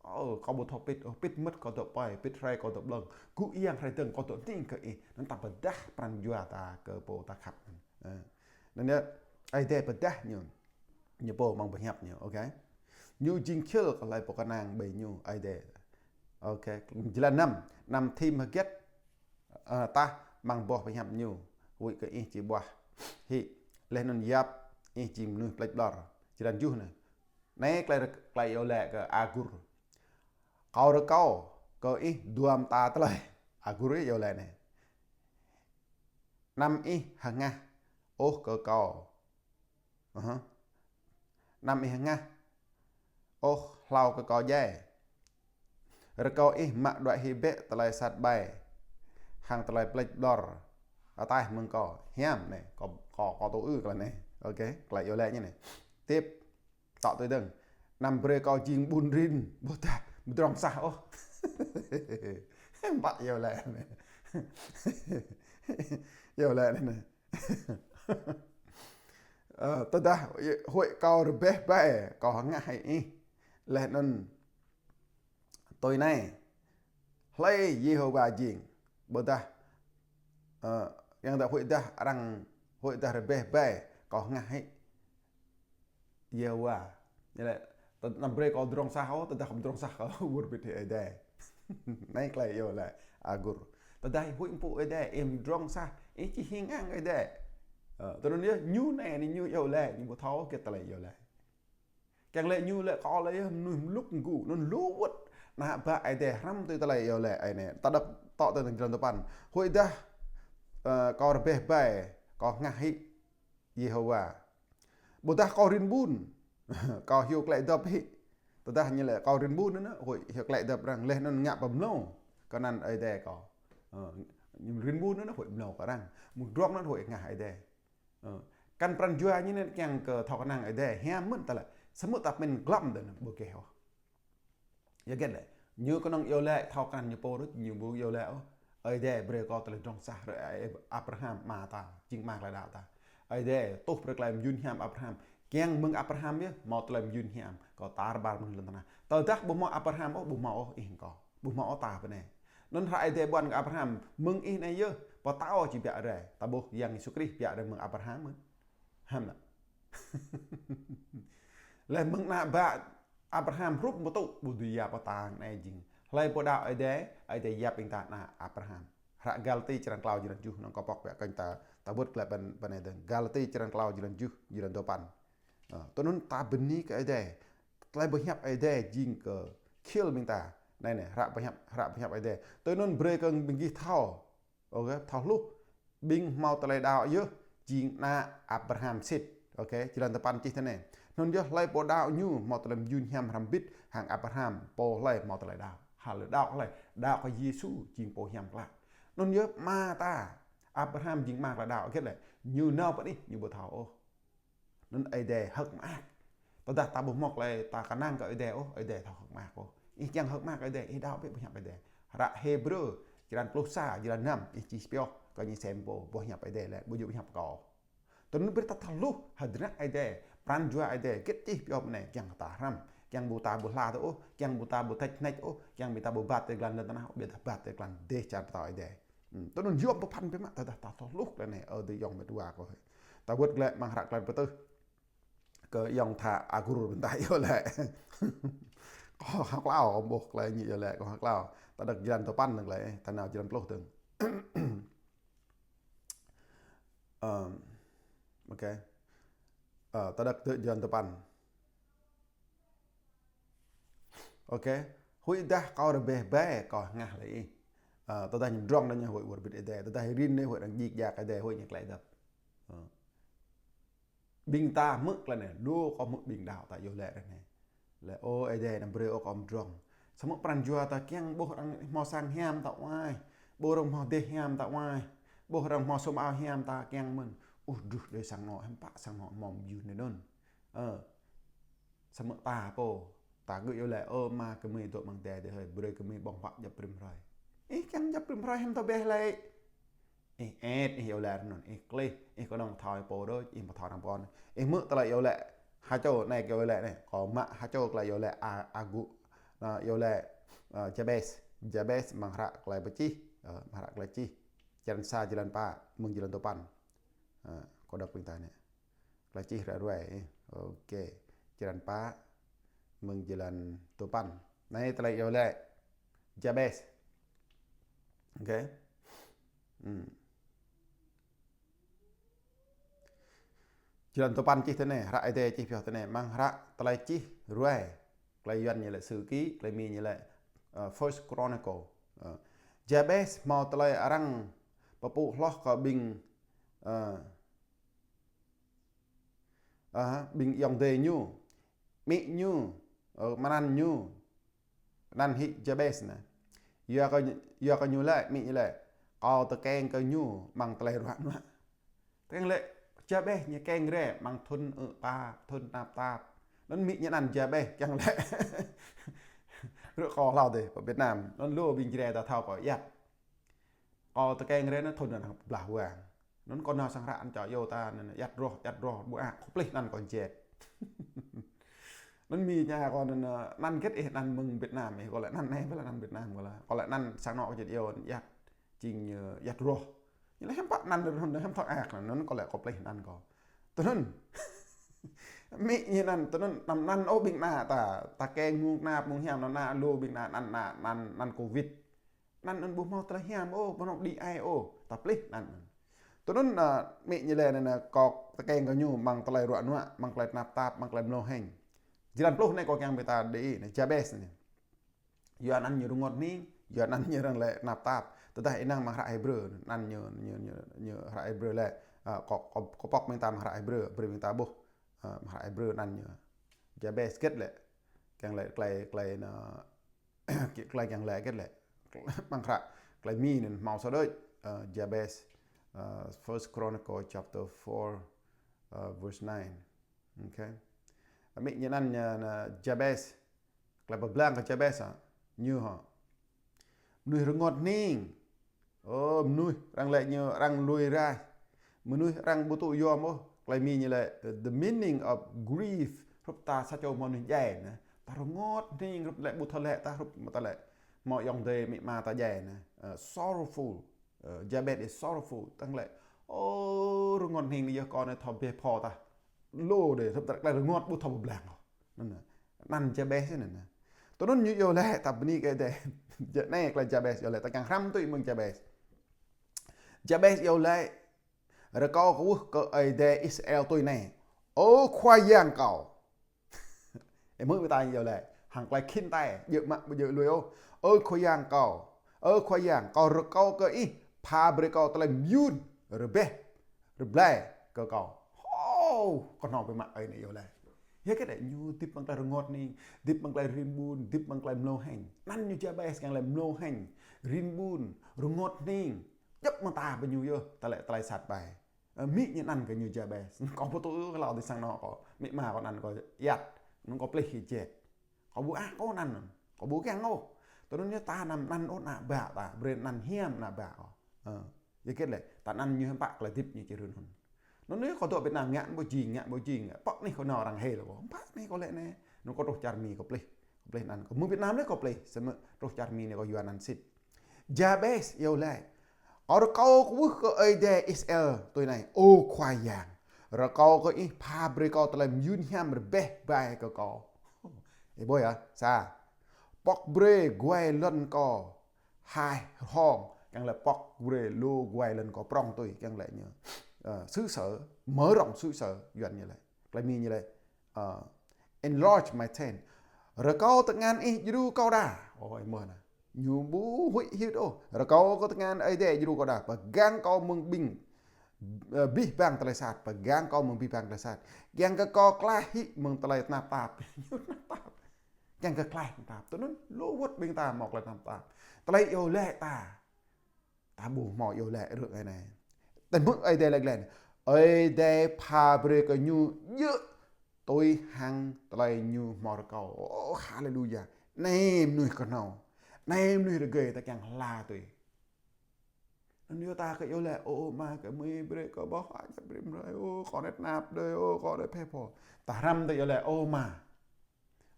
Ơ, kâo ƀu thâo pĭt, ơ, pĭt mơ̆t kâo dŏ pơi, pĭt hrơi kâo dŏ blơ̆ng. Gŭ yang hrơi dơ̆ng kâo dŏ ning kơ ih. Anŭn ta pơdah pran jua ta kơ pô ta khăp. Ơ. Anŭn yơh, Ơi Adai pơdah ñu. Ñu pô mơ̆ng boh hiăp ñu, ôkê? Ñu jing khil kơ hlơi pô kơnang ƀơi ñu, Ơi Adai. Ôkê, jơlan năm, năm thim hơget, ă, tah mơ̆ng boh hiăp ñu, huĭ kơ ih či ƀuah hĭ. Laih anŭn yap ih jing mơnuih pleč ƀlŏr. Jơlan tơjuh anai. Anai tơlơi, tơlơi iâu laĭ kơ Agur. Kâo rơkâo kơ ih dua mơta tơlơi. Agur ih iâu laĭ anai. Anăm ih hơngah ôh kơ kâo. Ơ hă. Anăm ih hơngah ôh hlâo kơ kâo djai. Rơkâo ih mă đuaĭ hĭ bĕ tơlơi sat ƀai hăng tơlơi pleč ƀlŏr ataih mơ̆ng kâo. Hiam anai, kâo, kâo, kâo tŭ ư tơlơi anai. Ôkê, tơlơi iâu laĭ ñu anai. Tiếp, tŏ tui dơ̆ng. Anăm brơi kâo jing ƀun rin, ƀôdah pơdrŏng sah ôh. Hiư̆m pă iâu laĭ anai. Iâu laĭ anai. Ơ, tơdah huĭ kâo rơbeh ƀai, kâo hơngah hĭ ih. Laih anŭn tui anai, hlơi Yêhôwa jing, ƀôdah, ơ, yang dah huĭ dah arăng, huĭ dah rơbeh ƀai, kâo hơngah hĭ Yêhôwa. Ñu laĭ, tơ-, anăm brơi kâo pơdrŏng sah ôh, tơdah kâo pơdrŏng sah kâo wơr bĭt hĭ Ơi Adai. Anai tơlơi iâu laĭ Agur. Tơdah ih huĭ pơpŭ Ơi Adai, ih pơdrŏng sah, ih či hing ang Ơi Adai. Ơ, tui anŭn yơh, ñu anai, anai ñu iâu laĭ, ñu ƀu thâo hơget tơlơi iâu laĭ. Kiăng laĭ ñu laĭ kâo laĭ yơh mơnuih mlŭk mgu, anŭn lu wơ̆t. Ană bă Ơi Adai hrăm tui tơlơi iâu laĭ ơi anai. Ta đŏk tŏ tui anŭn jơlan duapăn. Huĭ dah, ơ, kâo rơbeh ƀai, kâo hơngah hĭ Yêhôwa. Ƀôdah kâo rin ƀun, kâo hyu klĕ dŏp hĭ. Tơdah ñu laĭ kâo rin ƀun anŭn, huĭ hyu klĕ dŏp arăng, laih anŭn ngă pơmlâo kơ anăn Ơi Adai kâo. Ơ, ñu rin ƀun anŭn, huĭ mlâo kơ arăng. Mơ̆ng drŏng anŭn huĭ hơngah Ơi Adai. Ơ, kăn pran jua ñu anŭn kiăng kơ thâo kơnang Ơi Adai, hiam mơ̆n tơlơi. Samơ̆ ta pơmĭn glăm dơ̆ng ƀu gêh ôh. Yua hơget lĕ, ñu kơnơ̆ng iâu laĭ thâo krăn ñu pô rơ̆t, ñu ƀu iâu laĭ ôh. Ơi Adai brơi kâo tơlơi pơdrŏng sah hrơi Abraham ama ta, jing ama tơlơi đaŏ ta. Ơi Adai tuh brơi tơlơi mơyun hiam Abraham. Kiăng mơ̆ng Abraham yơh, hmâo tơlơi mơyun hiam kơ tar ƀar mơnuih lŏn tơnah. Tơdah ƀu hmâo Abraham ôh, ƀu hmâo ôh ih hăng kâo. Ƀu hmâo ôh ta pơ anai. Anŭn hră Ơi Adai ƀuăn kơ Abraham, mơ̆ng ih anai yơh, pơtao či biă rai. Ta ƀuh Yang Yêsu Krist biă rai mơ̆ng Abraham mơ̆n. Hiam lĕ. Laih mơ̆ng ană bă Abraham hrup mơtŭ ƀu dưi yap ôh ta anai jing. Hlơi pô đaŏ Ơi Adai, Ơi Adai yap ƀing ta ană Abraham. Hră Galati črăn klâo jơlan tơjuh, anŭn kâo pŏk biă kơnh ta, ta wơ̆t glaĭ pơ, pơ anai dơ̆ng. Galati črăn klâo jơlan tơjuh, jơlan duapăn. Ơ, tui anŭn ta bơni kơ Ơi Adai. Tơlơi boh hiăp Ơi Adai jing kơ khil ƀing ta. Anai anai, hră boh hiăp, hră boh hiăp Ơi Adai. Tui anŭn brơi kơ ƀing gih thâo. Ôkê, thâo hluh. Ƀing hmâo tơlơi đaŏ yơh, jing ană Abraham sĭt. Ôkê, jơlan duapăn čih tui anai. Anŭn yơh hlơi pô đaŏ ñu hmâo tơlơi mơyun hiam hrăm hơbĭt hăng Abraham, pô hlơi hmâo tơlơi đaŏ. Hlơi đaŏ hlơi, đaŏ kơ Yêsu jing pô hiam klă. Anŭn yơh ama ta, Abraham jing ama tơlơi đaŏ, hơget lĕ. Ñu nao pơ anih, ñu ƀu thâo ôh. Anŭn Ơi Adai hơ̆k mơak. Tơdah ta ƀu hmâo tơlơi ta kơnang kơ Ơi Adai ôh, Ơi Adai thâo hơ̆k mơak ôh. Ih kiăng hơ̆k mơak Ơi Adai, ih đaŏ bĕ boh hiăp Ơi Adai. Hră Hêbrơ, črăn pluh sa, jơlan năm, ih čih pioh, kơ ñu sem pô, boh hiăp Ơi Adai lĕ, ƀu djơ̆ boh hiăp kâo. Tui anŭn brơi ta thâo hluh, hơdră Ơi Adai, pran jua Ơi Adai, hơget čih pioh pơ anai, kiăng ta hrăm, kiăng ƀu ta ƀu hla tơ ôh, kiăng ƀu ta ƀu tĕč hnĕč ôh, kiăng ƀing ta ƀu bat tơ jơlan lŏn tơnah ôh, ƀiădah bat tơ jơlan dêh čar pơtao Ơi Adai. Hmm, tui anŭn yom pơphan biă mă, tơdah ta thâo hluh tơlơi anai, ơ, adơi ayŏng met wa kâo hơi. Ta wơ̆t glaĭ amăng hră Klei Pơtưh. Kơ ayŏng tha Agur ƀing ta iâu laĭ. Kâo hơklao, kâo ƀuh tơlơi ñu iâu laĭ, kâo hơklao. Ta đŏk jơlan duapăn dơ̆ng glaĭ, ta nao jơlan pluh dơ̆ng. Ơ, ôkê. Ơ, tơdah tơ jơlan tơpăn. Ok. Huĭ dah kâo rơbeh ƀai kâo hơngah lĕ ih. Ơ, tơdah ñu mdrŏng dah ñu huĭ wơr bĭt Ơi Adai. Tơdah rin anai huĭ arăng djik djak Ơi Adai huĭ ñu klĕ dăp. Ơ. Ƀing ta hmư̆ tơlơi anai, lu kâo hmư̆ ƀing đaŏ ta iâu laĭ ră anai. Laĭ, ơ Ơi Adai anăm brơi ôh kâo mdrŏng. Samơ̆ pran jua ta kiăng ƀuh arăng hmâo sang hiam ta wai. Ƀuh arăng hmâo dêh hiam ta wai. Ƀuh arăng hmâo sum ao hiam ta kiăng mơ̆n. Ơ, truh đơi sang anŏ, hiư̆m pă sang anŏ hmâo mơyun anai anŭn. Ơ. Samơ̆ ta pô, ta gơ̆ iâu laĭ, ơ Ama gơmơi dŏ amăng adai adih hơi, brơi gơmơi ƀơ̆ng huă djŏp rĭm hrơi. Ih kiăng djŏp rĭm hrơi hiư̆m thâo rơbeh lĕ. Ih ĕt, ih iâu laĭ rơnŭn, ih klih, ih kơnơ̆ng thâo pô đôč, ih ƀu thâo arăng pô anŭn. Ih hmư̆ tơlơi iâu laĭ, ha čô anai kơ iâu laĭ anai, kâo mă ha čô tơlơi iâu laĭ a, a gŭ, ơ, iâu laĭ, ơ, Jabes, Jabes amăng hră tơlơi pơčih, ơ, amăng hră tơlơi čih, črăn sa jơlan pă, mơ̆ng jơlan tơpăn. Ơ, kâo đŏk ƀing ta anai. Tơlơi čih hră ruai, ơ. Ok. Črăn pă, mơ̆ng jơlan tơpăn. Anai tơlơi iâu laĭ Jabes. Ok. Hmm. Jơlan tơpăn čih tui anai, hră Ơi Adai čih pioh tui anai, amăng hră tơlơi čih ruai. Tơlơi Yuan ñu laĭ Sử Ký, tơlơi Mi ñu laĭ, ơ, First Chronicle. Ơ. Jabes hmâo tơlơi arăng pơpŭ hloh kơ ƀing, ơ, ơ, ƀing ayŏng adơi ñu, amĭ ñu, ơ, mơnăn ñu, anăn hĭ Jabes anai. Yua kơ, yua kơ ñu laĭ, amĭ ñu laĭ, kâo tơkeng kơ ñu amăng tơlơi ruă nuă. Tơkeng lĕ Jabes ñu tơkeng rai amăng thŭn ơ̆ pă, thŭn tơnap tap. Anŭn amĭ ñu anăn Jabes kiăng lĕ. Rơ̆ kâo hlâo dêh, pơ Việt Nam. Anŭn lu ƀing Jrai ta thâo kơ ayăt. Kâo tơkeng rai anŭn thŭn anŭn hăng pơblah wang. Anŭn kâo nao sang hră anŭn čô iâu ta anŭn ayăt rŏh, ayăt rŏh, ƀu ăh, kâo plih anăn kâo jet. Anŭn Mi ñu kâo anŭn, anăn hơget ih anăn mơ̆ng Việt Nam ih, kâo laĭ anăn anai, ƀơi anăn Việt Nam kâo laĭ. Kâo laĭ anăn sang anŏ kâo jet iâu ayăt, jing, ơ, ayăt rŏh. Ñu laĭ hiư̆m pă anăn anŭn, hiư̆m thâo ăh anŭn, anŭn kâo laĭ kâo plih anăn kâo. Tui anŭn. Amĭ ñu anăn, tui anŭn, anăm anăn ôh ƀing ană ta, ta tơkeng mơ̆ng tơnap mơ̆ng hiam anŭn, ană lu ƀing ană anăn, anăn, anăn, anăn covid. Anăn anŭn ƀu hmâo tơlơi hiam ôh, ƀu hmâo đĭ ai ôh, ta plih anăn anŭn. Tui anŭn, ơ, amĭ ñu laĭ anŭn, ơ, kâo tơkeng kơ ñu amăng tơlơi ruă nuă, amăng tơlơi tơnap tap, amăng tơlơi mlâo hĕng. Jơlan pluh anai kâo kiăng ƀing ta đĭ, anai, Jabes anai. Yua anăn ñu rơngot hning, yua anăn ñu arăng laĭ tơnap tap. Tơdah ih lăng amăng hră Hêbrơ, anăn ñu, ñu, ñu, ñu hră Hêbrơ laĭ, ơ, kâo, kâo, kâo pŏk ƀing ta amăng hră Hêbrơ, brơi ƀing ta ƀuh, ơ, amăng hră Hêbrơ anăn ñu. Jabes hơget lĕ, kiăng laĭ tơlơi, tơlơi anŭn, tơlơi kiăng laĭ hơget lĕ. Amăng hră tơlơi Mi anŭn hmâo sa đôč, ơ, Jabes, ơ, First Chronicle chapter four, ơ, verse nine. Ok. Amĭ ñu anăn ñu, anŭn Jabes. Tơlơi pơblang kơ Jabes hă. Ñu hă. Mơnuih rơngot hning. Ơ, mơnuih arăng laĭ ñu arăng lui raih. Mơnuih arăng ƀu tŭ yom ôh. Tơlơi Mi ñu laĭ, ơ, the meaning of grief. Hrup ta sa čô mơnuih djai anai. Ta rơngot hning hrup laĭ ƀu thâo laĭ ta hrup mơ̆ ta laĭ. Hmâo ayŏng adơi amĭ ama ta djai anai. Ơ, sorrowful. Ơ, Jabes is sorrowful. Tơl laĭ, ơ, rơngot hning anai yơh kâo anai thâo rơbeh pho tah. Lu đơi, hrup ta laĭ rơngot ƀu thâo pơblang ôh. Anŭn anai. Anăn Jabes anŭn anai. Tui anŭn ñu iâu laĭ ta bơni kơ Ơi Adai. Anai tơlơi Jabes iâu laĭ ta kiăng hrăm tui mơ̆ng Jabes. Jabes iâu laĭ, rơkâo kwưh kơ Ơi Adai Israel tui anai: Ơ Khua Yang kâo. Ơ, hmư̆ ƀing ta iâu laĭ, hăng tơlơi khĭn tai, djơ̆ mă ƀu djơ̆ lui ôh. Ơ Khua Yang kâo, ơ Khua Yang, kâo rơkâo kơ ih pha brơi kâo tơlơi mơyun, rơbeh, rơblai kơ kâo. Hô, kơnơ̆ng ƀing mă ơi anai iâu laĭ. Yua kơ đĕ ñu hơdip amăng tơlơi rơngot hning, hơdip amăng tơlơi rin ƀun, hơdip amăng tơlơi mlâo hĕng. Anăn ñu Jabes kiăng laĭ mlâo hĕng, rin ƀun, rơngot hning. Djŏp mơta ƀing ñu yơh, tơlơi, tơlơi sat ƀai. Ơ, amĭ ñu anăn kơ ñu Jabes. Kâo ƀu tŭ ư kơ hlâo dih sang anŏ kâo. Amĭ ama kâo anăn kâo ayăt. Anŭn kâo plih hĭ jet. Kâo ƀu ăh kâo anăn anŭn. Kâo ƀu kiăng ôh. Tui anŭn yơh ta anăm anăn ôh ană bă ta. Brơi anăn hiam ană bă kâo. Ơ. Yua hơget lĕ. Ta anăn ñu hiư̆m pă tơlơi hơdip ñu či run anŭn. Anŭn yơh kâo dŏ Việt Nam ngă ƀu jing, ngă ƀu jing. Pŏk anih kâo nao arăng hil kâo. Hiư̆m pă anih kâo laĭ anai. Anŭn kâo truh čar Mi kâo plih. Kâo plih anăn kâo. Mơ̆ng Việt Nam lĕ kâo plih. Samơ̆ truh čar Mi anai kâo yua anăn sĭt. Jabes iâu laĭ, kâo rơkâo kwưh kơ Ơi Adai Israel tui anai: Ơ Khua Yang, rơkâo kơ ih pha brơi kâo tơlơi mơyun hiam rơbeh ƀai kơ kâo. Ih ƀuh yơh, sa. Pŏk brơi guai lŏn kâo hah hong, kiăng laĭ pŏk brơi lu guai lŏn kâo prŏng tui, kiăng laĭ ñu, ơ, xứ sở, mở rộng xứ sở, Yuan ñu laĭ. Tơlơi Mi ñu laĭ, ơ, "Enlarge my tent." Rơkâo tơngan ih djru kâo đa. Ơ, ih mơ̆ anai. Ñu ƀu huĭ hyưt ôh. Rơkâo kơ tơngan Ơi Adai djru kâo đa. Pơgang kâo mơ̆ng ƀing, ơ, abih bang tơlơi sat. Pơgang kâo mơ̆ng abih bang tơlơi sat. Kiăng kơ kâo klaih hĭ mơ̆ng tơlơi tơnap tap. Ñu tơnap tap. Kiăng kơ klaih tơnap tap. Tui anŭn lu wơ̆t ƀing ta hmâo tơlơi tơnap tap. Tơlơi iâu laĭ ta. Ta ƀu hmâo iâu laĭ rơ̆k anai. Tơl mơ̆ng Ơi Adai laĭ glaĭ. Ơi Adai pha brơi kơ ñu djơ̆ tui hăng tơlơi ñu hmâo rơkâo. Ơ, haleluya. Anai mơnuih kơhnâo. Anai mơnuih rơgơi ta kiăng hla tui. Anŭn yơh ta kơ iâu laĭ, ơ, Ama kơ mơi brơi kơ ƀôh, añăp brơi mơi, ơ, kâo anai tơnap đơi, ơ, kâo anai phe pho. Ta hrăm ta iâu laĭ, ơ, Ama.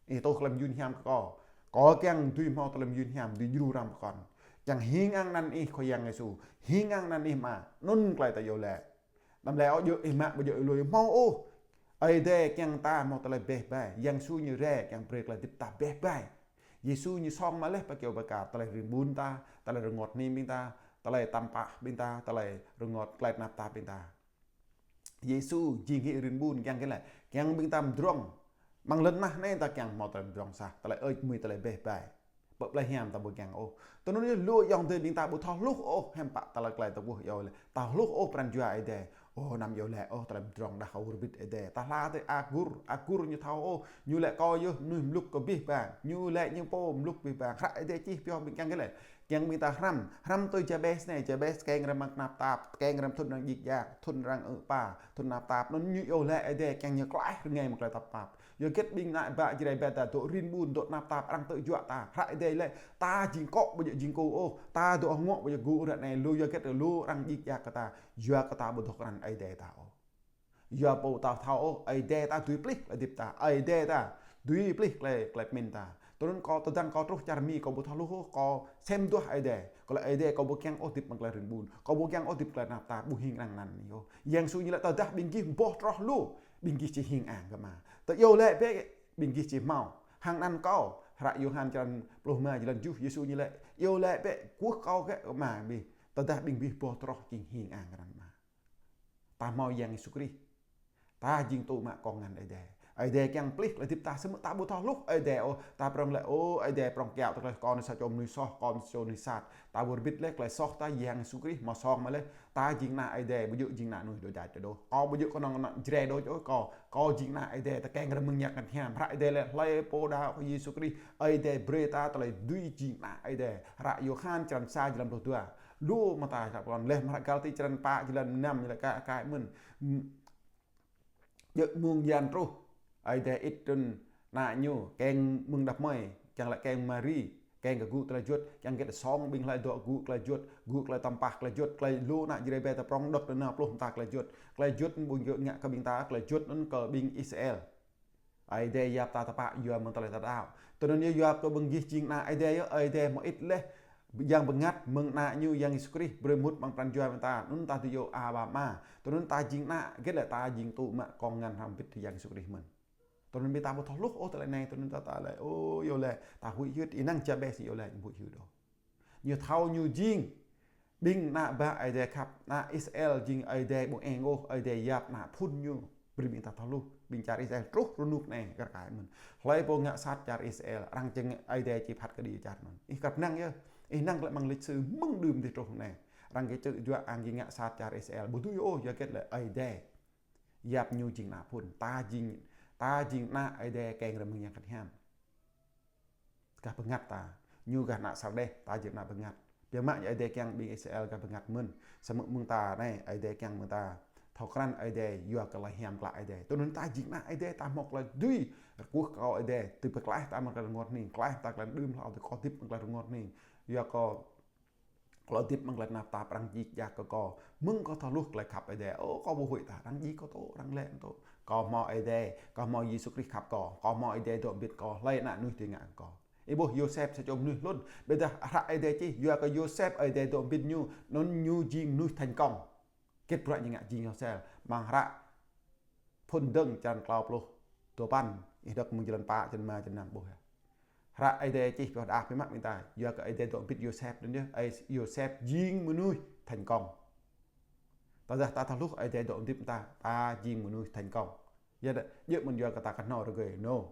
Ih tuh tơlơi mơyun hiam kơ kâo. Kâo kiăng dưi hmâo tơlơi mơyun hiam, dưi djru arăng pơkŏn. Kiăng hing ang anăn ih Khua Yang Yêsu. Hing ang anăn ih mă. Anŭn tơlơi ta iâu laĭ. Anăm laĭ ôh djơ̆ ih mă ƀu djơ̆ ih lui hmâo ôh. Ơi Adai kiăng ta hmâo tơlơi beh bai. Yang Yêsu ñu rai kiăng brơi tơlơi hơdip ta beh bai. Yêsu ñu song mă laih pơ kyâo bơka tơlơi rin ƀun ta, tơlơi rơngot hning ƀing ta, tơlơi tơnap tap ƀing ta, tơlơi rơngot tơlơi tơnap tap ƀing ta. Yêsu jing hĭ rin ƀun kiăng kơ lĕ, kiăng ƀing ta mdrŏng. Amăng lŏn tơnah anai ta kiăng hmâo tơlơi mdrŏng sah, tơlơi ơi mơi tơlơi beh bai. Pơ plei hiam ta ƀu kiăng ôh. Tui anŭn yơh lu ayŏng adơi ƀing ta ƀu thâo hluh ôh, hiư̆m pă tơlơi tơlơi ta ƀuh iâu laĭ. Ta hluh ôh pran jua Ơi Adai. Ơ, anăm iâu laĭ ôh, tơlơi mdrŏng đah kâo wơr bĭt Ơi Adai. Ta hla tui agur, agur ñu thâo ôh. Ñu laĭ kâo yơh mơnuih mluk kơ abih bang. Ñu laĭ ñu pô mluk abih bang. Hră Ơi Adai čih pioh ƀing kiăng kơ lĕ. Kiăng ƀing ta hrăm, hrăm tui Jabes anai, Jabes tơkeng rơmang tơnap tap, tơkeng rơmang thŭn arăng djik djak, thŭn arăng ư̆ pa, thŭn tơnap tap. Anŭn ñu iâu laĭ Ơi Adai kiăng ñu klaih rơngai mơ̆ng tơlơi tơnap tap. Yua hơget ƀing ană bă Jrai ƀe ta dŏ rin ƀun, dŏ tơnap tap, arăng tơjuă ta. Hră Ơi Adai laĭ, ta jing akŏ ƀu djơ̆ jing akŏ ôh, ta dŏ hơngŏ ƀu djơ̆ gŭ ră anai, lu yua hơget lu arăng djik djak kơ ta. Yua kơ ta ƀu dŏ krăn Ơi Adai ta ôh. Yua pô ta thâo ôh, Ơi Adai ta dưi plih tơlơi hơdip ta, Ơi Adai ta dưi plih tơlơi, tơlơi pơmĭn ta. Tui anŭn kâo tơdang kâo truh čar Mi kâo ƀu thâo hluh ôh, kâo sem duah Ơi Adai. Kâo laĭ Ơi Adai kâo ƀu kiăng ôh hơdip amăng tơlơi rin ƀun. Kâo ƀu kiăng ôh hơdip tơlơi tơnap tap, ƀu hing ang anăn ôh. Yang Yêsu ñu laĭ tơdah ƀing gih boh troh lu, ƀing gih či hing ang kơ Ama. Tơ iâu laĭ bĕ, ƀing gih či hmâo. Hăng anăn kâo, hră Yôhan črăn pluh rơma jơlan tơjuh, Yêsu ñu laĭ, iâu laĭ bĕ, kwưh kâo kơ Ama bih. Tơdah ƀing gih boh troh či hing ang kơ anăn Ama. Ta hmâo Yang Yêsu Krist. Ta jing tŭ mă kông ngăn Ơi Adai. Ơi Adai kiăng plih tơlơi hơdip ta samơ̆ ta ƀu thâo hluh Ơi Adai ôh. Ta prŏng laĭ, ơ, Ơi Adai prŏng kiaŏ tơlơi kâo anai sa čô mơnuih soh, kâo sa čô mơnuih sat. Ta wơr bĭt laih tơlơi soh ta Yang Yêsu Krist hmâo song mă laih. Ta jing ană Ơi Adai, ƀu djơ̆ jing ană mơnuih đôč đač đôč. Kâo ƀu djơ̆ kơnơ̆ng ană Jrai đôč ôh, kâo, kâo jing ană Ơi Adai, tơkeng rơmang ñăk ngăn hiam. Hră Ơi Adai laĭ, hlơi pô đaŏ kơ Yêsu Krist, Ơi Adai brơi ta tơlơi dưi jing ană Ơi Adai. Hră Yôhan črăn sa jơlan pluh dua. Lu mơta čăp lŏn laih mơ̆ng hră Galati črăn pă jơlan năm ñu laĭ kơ, kơ mơ̆n. Djơ̆ mông yan truh. Ơi Adai ĭt trŭn ană ñu, tơkeng mơ̆ng đah kơmơi, kiăng laĭ tơkeng Mari, tơkeng kơ gŭ tơlơi juăt, kiăng hơget song ƀing hlơi dŏ gŭ tơlơi juăt, gŭ tơlơi tơmpah tơlơi juăt, tơlơi lu ană Jrai ƀe ta prŏng đŏk tơ nao pluh mơta tơlơi juăt. Tơlơi juăt ƀu djơ̆ ngă kơ ƀing ta, tơlơi juăt anŭn kơ ƀing Israel. Ơi Adai yap ta tơpă yua mơ̆ng tơlơi ta đaŏ. Tui anŭn yơh yua kơ ƀing gih jing ană Ơi Adai yơh, Ơi Adai hmâo ĭt laih Yang Bơngăt mơ̆ng ană ñu Yang Yêsu Krist brơi mŭt amăng pran jua ƀing ta. Anŭn ta dưi iâu Aba Ama. Tui anŭn ta jing ană, hơget lĕ ta jing tŭ mă kông ngăn hrŏm hơbĭt Yang Yêsu Krist mơ̆n. Tui anŭn ƀing ta ƀu thâo hluh ôh tơlơi anai, tui anŭn ta, ta laĭ, ơ, iâu laĭ, ta huĭ hyưt, ih năng Jabes iâu laĭ, huĭ hyưt ôh. Ñu thâo ñu jing ƀing ană bă Ơi Adai khăp, ană Israel jing Ơi Adai ƀu eng ôh, Ơi Adai yap ană phŭn ñu. Brơi ƀing ta thâo hluh, ƀing čar Israel truh rơnŭk anai kar kaĭ mơ̆n. Hlơi pô ngă sat čar Israel, arăng či ngă Ơi Adai či phat kơđi čar anŭn. Ih kăp năng yơh, ih năng glaĭ amăng lịch sử mơ̆ng đưm dih truh anai. Arăng či čư̆ juă, arăng či ngă sat čar Israel. Ƀu dưi ôh, yua hơget lĕ Ơi Adai yap ñu jing ană phŭn. Ta jing, ta jing ană Ơi Adai tơkeng rơmang ñăk ngăn hiam. Gah bơngăt ta. Ñu gah ană sar đeh, ta jing ană bơngăt. Biă mă Ơi Adai kiăng ƀing Israel gah bơngăt mơ̆n. Samơ̆ mơ̆ng ta anai, Ơi Adai kiăng mơ̆ng ta thâo krăn Ơi Adai, yua kơ tơlơi hiam klă Ơi Adai. Tui anŭn ta jing ană Ơi Adai, ta hmâo tơlơi dưi, kwưh kơ Ơi Adai, dưi pơklaih ta amăng tơlơi rơngot hning, klaih ta tơlơi đưm hlâo, tơlơi kâo hơdip amăng tơlơi rơngot hning. Yua kơ kâo hơdip amăng tơlơi tơnap tap arăng djik djak kơ kâo. Mơ̆ng kâo thâo hluh tơlơi khăp Ơi Adai. Ơ, kâo ƀu huĭ tah, arăng djik kâo tŭ, arăng lĕ tŭ. Kâo hmâo Ơi Adai, kâo hmâo Yêsu Krist khăp kâo. Kâo hmâo Ơi Adai dŏ hơbĭt kâo, hlơi ană mơnuih dưi ngă kơ kâo. Ih ƀuh Yôsep sa čô mơnuih hlŭn. Ƀiădah hră Ơi Adai čih, yua kơ Yôsep Ơi Adai dŏ hơbĭt ñu, anŭn ñu jing mơnuih thành công. Hơget bruă ñu ngă jing Yôsep, amăng hră Phŭn Dơ̆ng črăn klâo pluh duapăn, ih đŏk mơ̆ng jơlan pă, jơlan rơma, jơlan năm ƀuh yơh. Hră Ơi Adai čih pioh đah biă mă ƀing ta, yua kơ Ơi Adai dŏ hơbĭt Yôsep anŭn yơh, Ơi Yôsep jing mơnuih thành công. Tơdah ta thâo hluh Ơi Adai dŏ hơbĭt ta, ta jing mơnuih thành công. Yua dah, djơ̆ mơ̆n yua kơ ta kơhnâo rơgơi. No.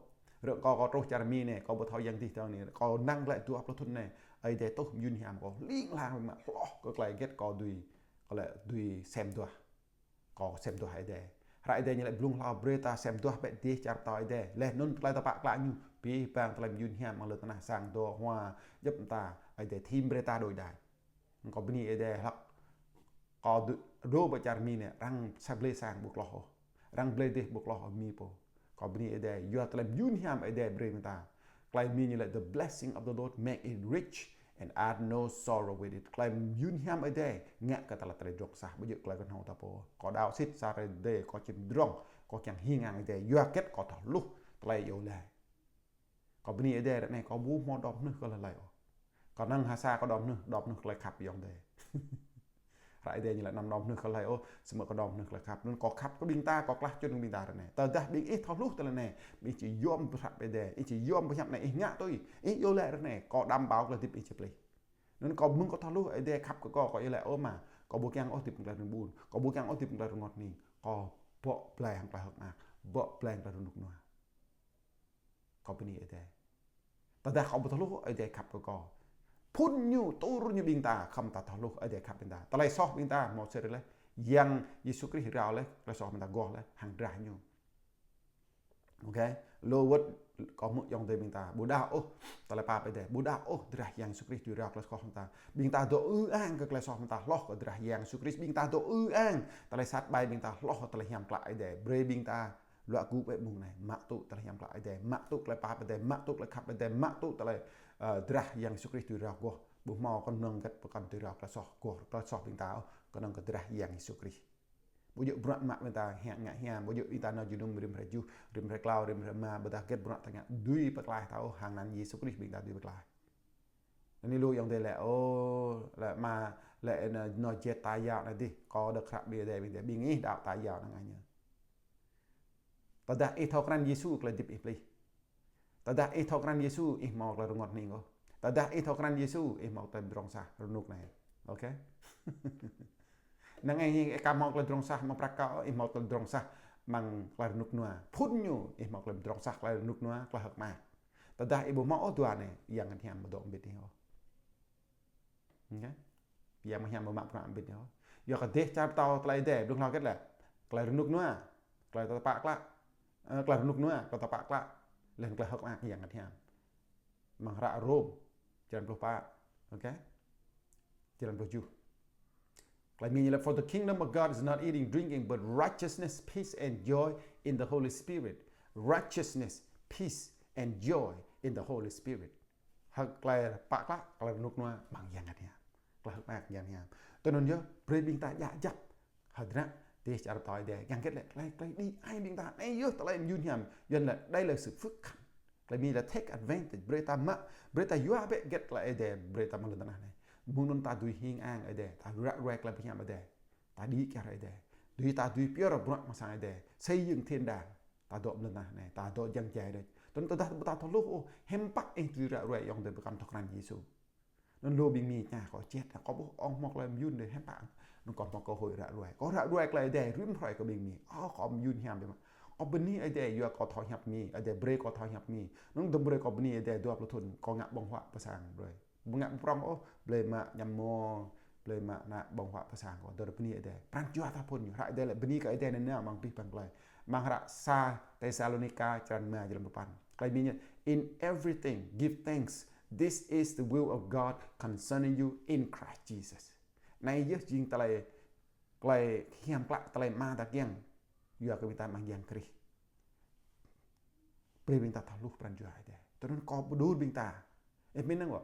Rơ̆ kâo, kâo truh čar Mi anai, kâo ƀu thâo Yang Adai tơ̆ng anai. Kâo năng glaĭ dua pluh thŭn anai. Ơi Adai tuh mơyun hiam kâo. Hling hlang biă mă hloh kơ tơlơi hơget kâo dưi. Kâo lĕ dưi sem duah. Kâo sem duah Ơi Adai. Hră Ơi Adai ñu lĕ blung hlâo brơi ta sem duah bĕ dêh čar pơtao Ơi Adai. Laih anŭn tơlơi tơpă klă ñu. Abih bang tơlơi mơyun hiam amăng lŏn tơnah, sang dŏ hua djŏp mơta, Ơi Adai thim brơi ta đôč đač. Kâo bơni Ơi Adai hlăk kâo dŏ, dŏ ƀơi čar Mi anai, arăng sa blơi sang ƀu hloh ôh. Arăng blơi dêh ƀu hloh ôh Mi pô. Kâo bơni Ơi Adai, yua tơlơi mơyun hiam Ơi Adai brơi mơ̆ng ta. Tơlơi Mi ñu lĕ, "The blessing of the Lord make it rich and add no sorrow with it." Tơlơi mơyun hiam Ơi Adai ngă kơ ta lăp tơlơi pơdrŏng sah, ƀu djơ̆ tơlơi kơhnâo ta pô. Kâo đaŏ sĭt sa hrơi dêh, kâo či pơdrŏng, kâo kiăng hing ang Ơi Adai, yua hơget kâo thâo hluh tơlơi iâu laĭ. Kâo bơni Ơi Adai ră anai, kâo ƀu hmâo đom hnưh kơ hlơi ôh. Kâo năng ha sa kâo đom hnưh, đom hnưh tơlơi khăp Yang Adai. Hră Ơi Adai ñu lĕ anăm đom hnưh kơ hlơi ôh, samơ̆ kâo đom hnưh tơlơi khăp. Anŭn kâo khăp kơ ƀing ta, kâo klah čŭn kơ ƀing ta ră anai. Tơdah ƀing ih thâo hluh tơlơi anai, ƀing ih či yom pơhrăp Ơi Adai, ih či yom pơhiăp anai, ih ngă tui, ih iâu laĭ ră anai, kâo đảm bảo tơlơi hơdip ih či pơplih. Anŭn kâo mơ̆ng kâo thâo hluh Ơi Adai khăp kơ kâo, kâo iâu laĭ ôh mă, kâo ƀu kiăng ôh hơdip hăng tơlơi rơnŭk ƀun, kâo ƀu kiăng ôh hơdip hăng tơlơi rơngot hning, kâo bŏ blai hăng tơlơi hơ̆k mơak, bŏ blai hăng tơlơi rơnŭk rơnua. Kâo bơni Ơi Adai. Tơdah kâo ƀu thâo hluh Ơi Adai khăp kơ kâo. Phŭn ñu, tur ñu ƀing ta, khŏm ta thâo hluh Ơi Adai khăp ƀing ta. Tơlơi soh ƀing ta hmâo sĭt laih. Yang Yêsu Krist rao laih, tơlơi soh ƀing ta goh laih, hăng drah ñu. Ôkê, lu wơ̆t kâo hmư̆ ayŏng adơi ƀing ta, ƀu đaŏ ôh tơlơi pap Ơi Adai, ƀu đaŏ ôh drah Yang Yêsu Krist dưi rao tơlơi soh ƀing ta. Ƀing ta dŏ ư ang kơ tơlơi soh ƀing ta hloh kơ drah Yang Yêsu Krist, ƀing ta dŏ ư ang tơlơi sat ƀai ƀing ta hloh kơ tơlơi hiam klă Ơi Adai. Brơi ƀing ta luă gŭ bĕ mông anai, mă tŭ tơlơi hiam klă Ơi Adai, mă tŭ tơlơi pap Ơi Adai, mă tŭ tơlơi khăp Ơi Adai, mă tŭ tơlơi, ơ, drah Yang Yêsu Krist dưi rao goh. Ƀu hmâo kơnơ̆ng hơget pơkŏn dưi rao tơlơi soh goh, tơlơi soh ƀing ta ôh, kơnơ̆ng kơ drah Yang Yêsu Krist. Ƀu djơ̆ bruă mă ƀing ta ngă, ngă hiam, ƀu djơ̆ ƀing ta nao jơnum rĭm hrơi juh, rĭm hrơi klâo, rĭm hrơi rơma, ƀôdah hơget bruă ta ngă dưi pơklaih ta ôh, hăng anăn Yêsu Krist ƀing ta dưi pơklaih. Anai lu ayŏng adơi lĕ, ôh, lĕ mă, lĕ nao, nao jet ta yao anai dih, kâo đŏk hră Ơi Adai ƀing ta, ƀing ih đaŏ ta yao anai ngă ñu. Tơdah ih thâo krăn Yêsu, tơlơi hơdip ih pơplih. Tơdah ih thâo krăn Yêsu, ih hmâo tơlơi rơngot hning ôh. Tơdah ih thâo krăn Yêsu, ih hmâo tơlơi pơdrŏng sah rơnŭk anai. Ôkê? Năng ai ih ka hmâo tơlơi pơdrŏng sah amăng prăk kâo, ih hmâo tơlơi pơdrŏng sah amăng tơlơi rơnŭk rơnua. Phŭn ñu, ih hmâo tơlơi pơdrŏng sah tơlơi rơnŭk rơnua, tơlơi hơ̆k mơak. Tơdah ih ƀu hmâo ôh dua anai, Yang Bơngăt Hiam ƀu dŏ mbĭt ih ôh. Ôkê? Yang Bơngăt Hiam ƀu mă bruă mbĭt ih ôh. Yua kơ dêh čar pơtao tơlơi Ơi Adai, blung hlâo hơget lĕ? Tơlơi rơnŭk rơnua, tơlơi tơpă klă. Ơ, tơlơi rơnŭk rơnua, tơlơi tơpă klă. Laih anŭn tơlơi hơ̆k mơak Yang Bơngăt Hiam. Amăng hră Rôm, črăn pluh pă. Ôkê? Črăn pluh tơjuh. Tơlơi Mi ñu lĕ, "For the kingdom of God is not eating, drinking, but righteousness, peace, and joy in the Holy Spirit." Righteousness, peace, and joy in the Holy Spirit. Hơ̆k tơlơi pă klă, tơlơi rơnŭk rơnua amăng Yang Bơngăt Hiam. Tơlơi hơ̆k mơak Yang Bơngăt Hiam. Tui anŭn yơh, brơi ƀing ta djă djăp hơdră dêh čar pơtao Ơi Adai. Yang hơget lĕ, tơlơi, tơlơi đĭ ai ƀing ta. Anai yơh tơlơi mơyun hiam. Yuan lĕ, đây là sự phước hạnh. Tơlơi Mi lĕ take advantage. Brơi ta mă, brơi ta yua bĕ hơget tơlơi Ơi Adai brơi ta amăng lŏn tơnah anai. Mơ̆ng anŭn ta dưi hing ang Ơi Adai. Ta ră ruai tơlơi pơhiăp Ơi Adai. Ta đĭ kyar Ơi Adai. Dưi ta dưi pioh bruă amăng sang Ơi Adai. Xây dựng thiên đàng. Ta dŏ amăng lŏn tơnah anai. Ta dŏ jăng jai đôč. Tơl tơdah ta thâo hluh, ôh, hiư̆m pă ih dưi ră ruai ayŏng adơi pơkŏn thâo krăn Yêsu. Anŭn lu ƀing Mi tơña kâo jet, kâo ƀuh ong hmâo tơlơi mơyun dêh, hiư̆m pă. Anŭn kâo hmâo cơ hội ră ruai. Kâo ră ruai tơlơi Ơi Adai rĭm hrơi kơ ƀing Mi. Ơ, kâo mơyun hiam biă mă. Kâo bơni Ơi Adai, yua kâo thâo pơhiăp Mi. Ơi Adai brơi kâo thâo pơhiăp Mi. Anŭn dơ̆ng brơi kâo bơni Ơi Adai dua pluh thŭn, kâo ngă ƀơ̆ng huă pơ sang brơi. Ƀu ngă ƀu prŏng ôh, blơi mă ñăm mô, blơi mă ană ƀơ̆ng huă pơ sang kâo. Dơ̆ng bơni Ơi Adai. Pran jua ta phŭn ñu. Hră Ơi Adai lĕ bơni kơ Ơi Adai nanao amăng abih bang tơlơi. Amăng hră sa Têsalônika, črăn rơma, jơlan pluh păn. Tơlơi Mi ñu, "In everything, give thanks. This is the will of God concerning you in Christ Jesus." Anai yơh jing tơlơi, tơlơi hiam klă, tơlơi Ama ta kiăng. Yua kơ ƀing ta amăng Yang Krist. Brơi ƀing ta thâo hluh pran jua Ơi Adai. Tui anŭn kâo pơđur ƀing ta. Ơ, mĭn năng wă.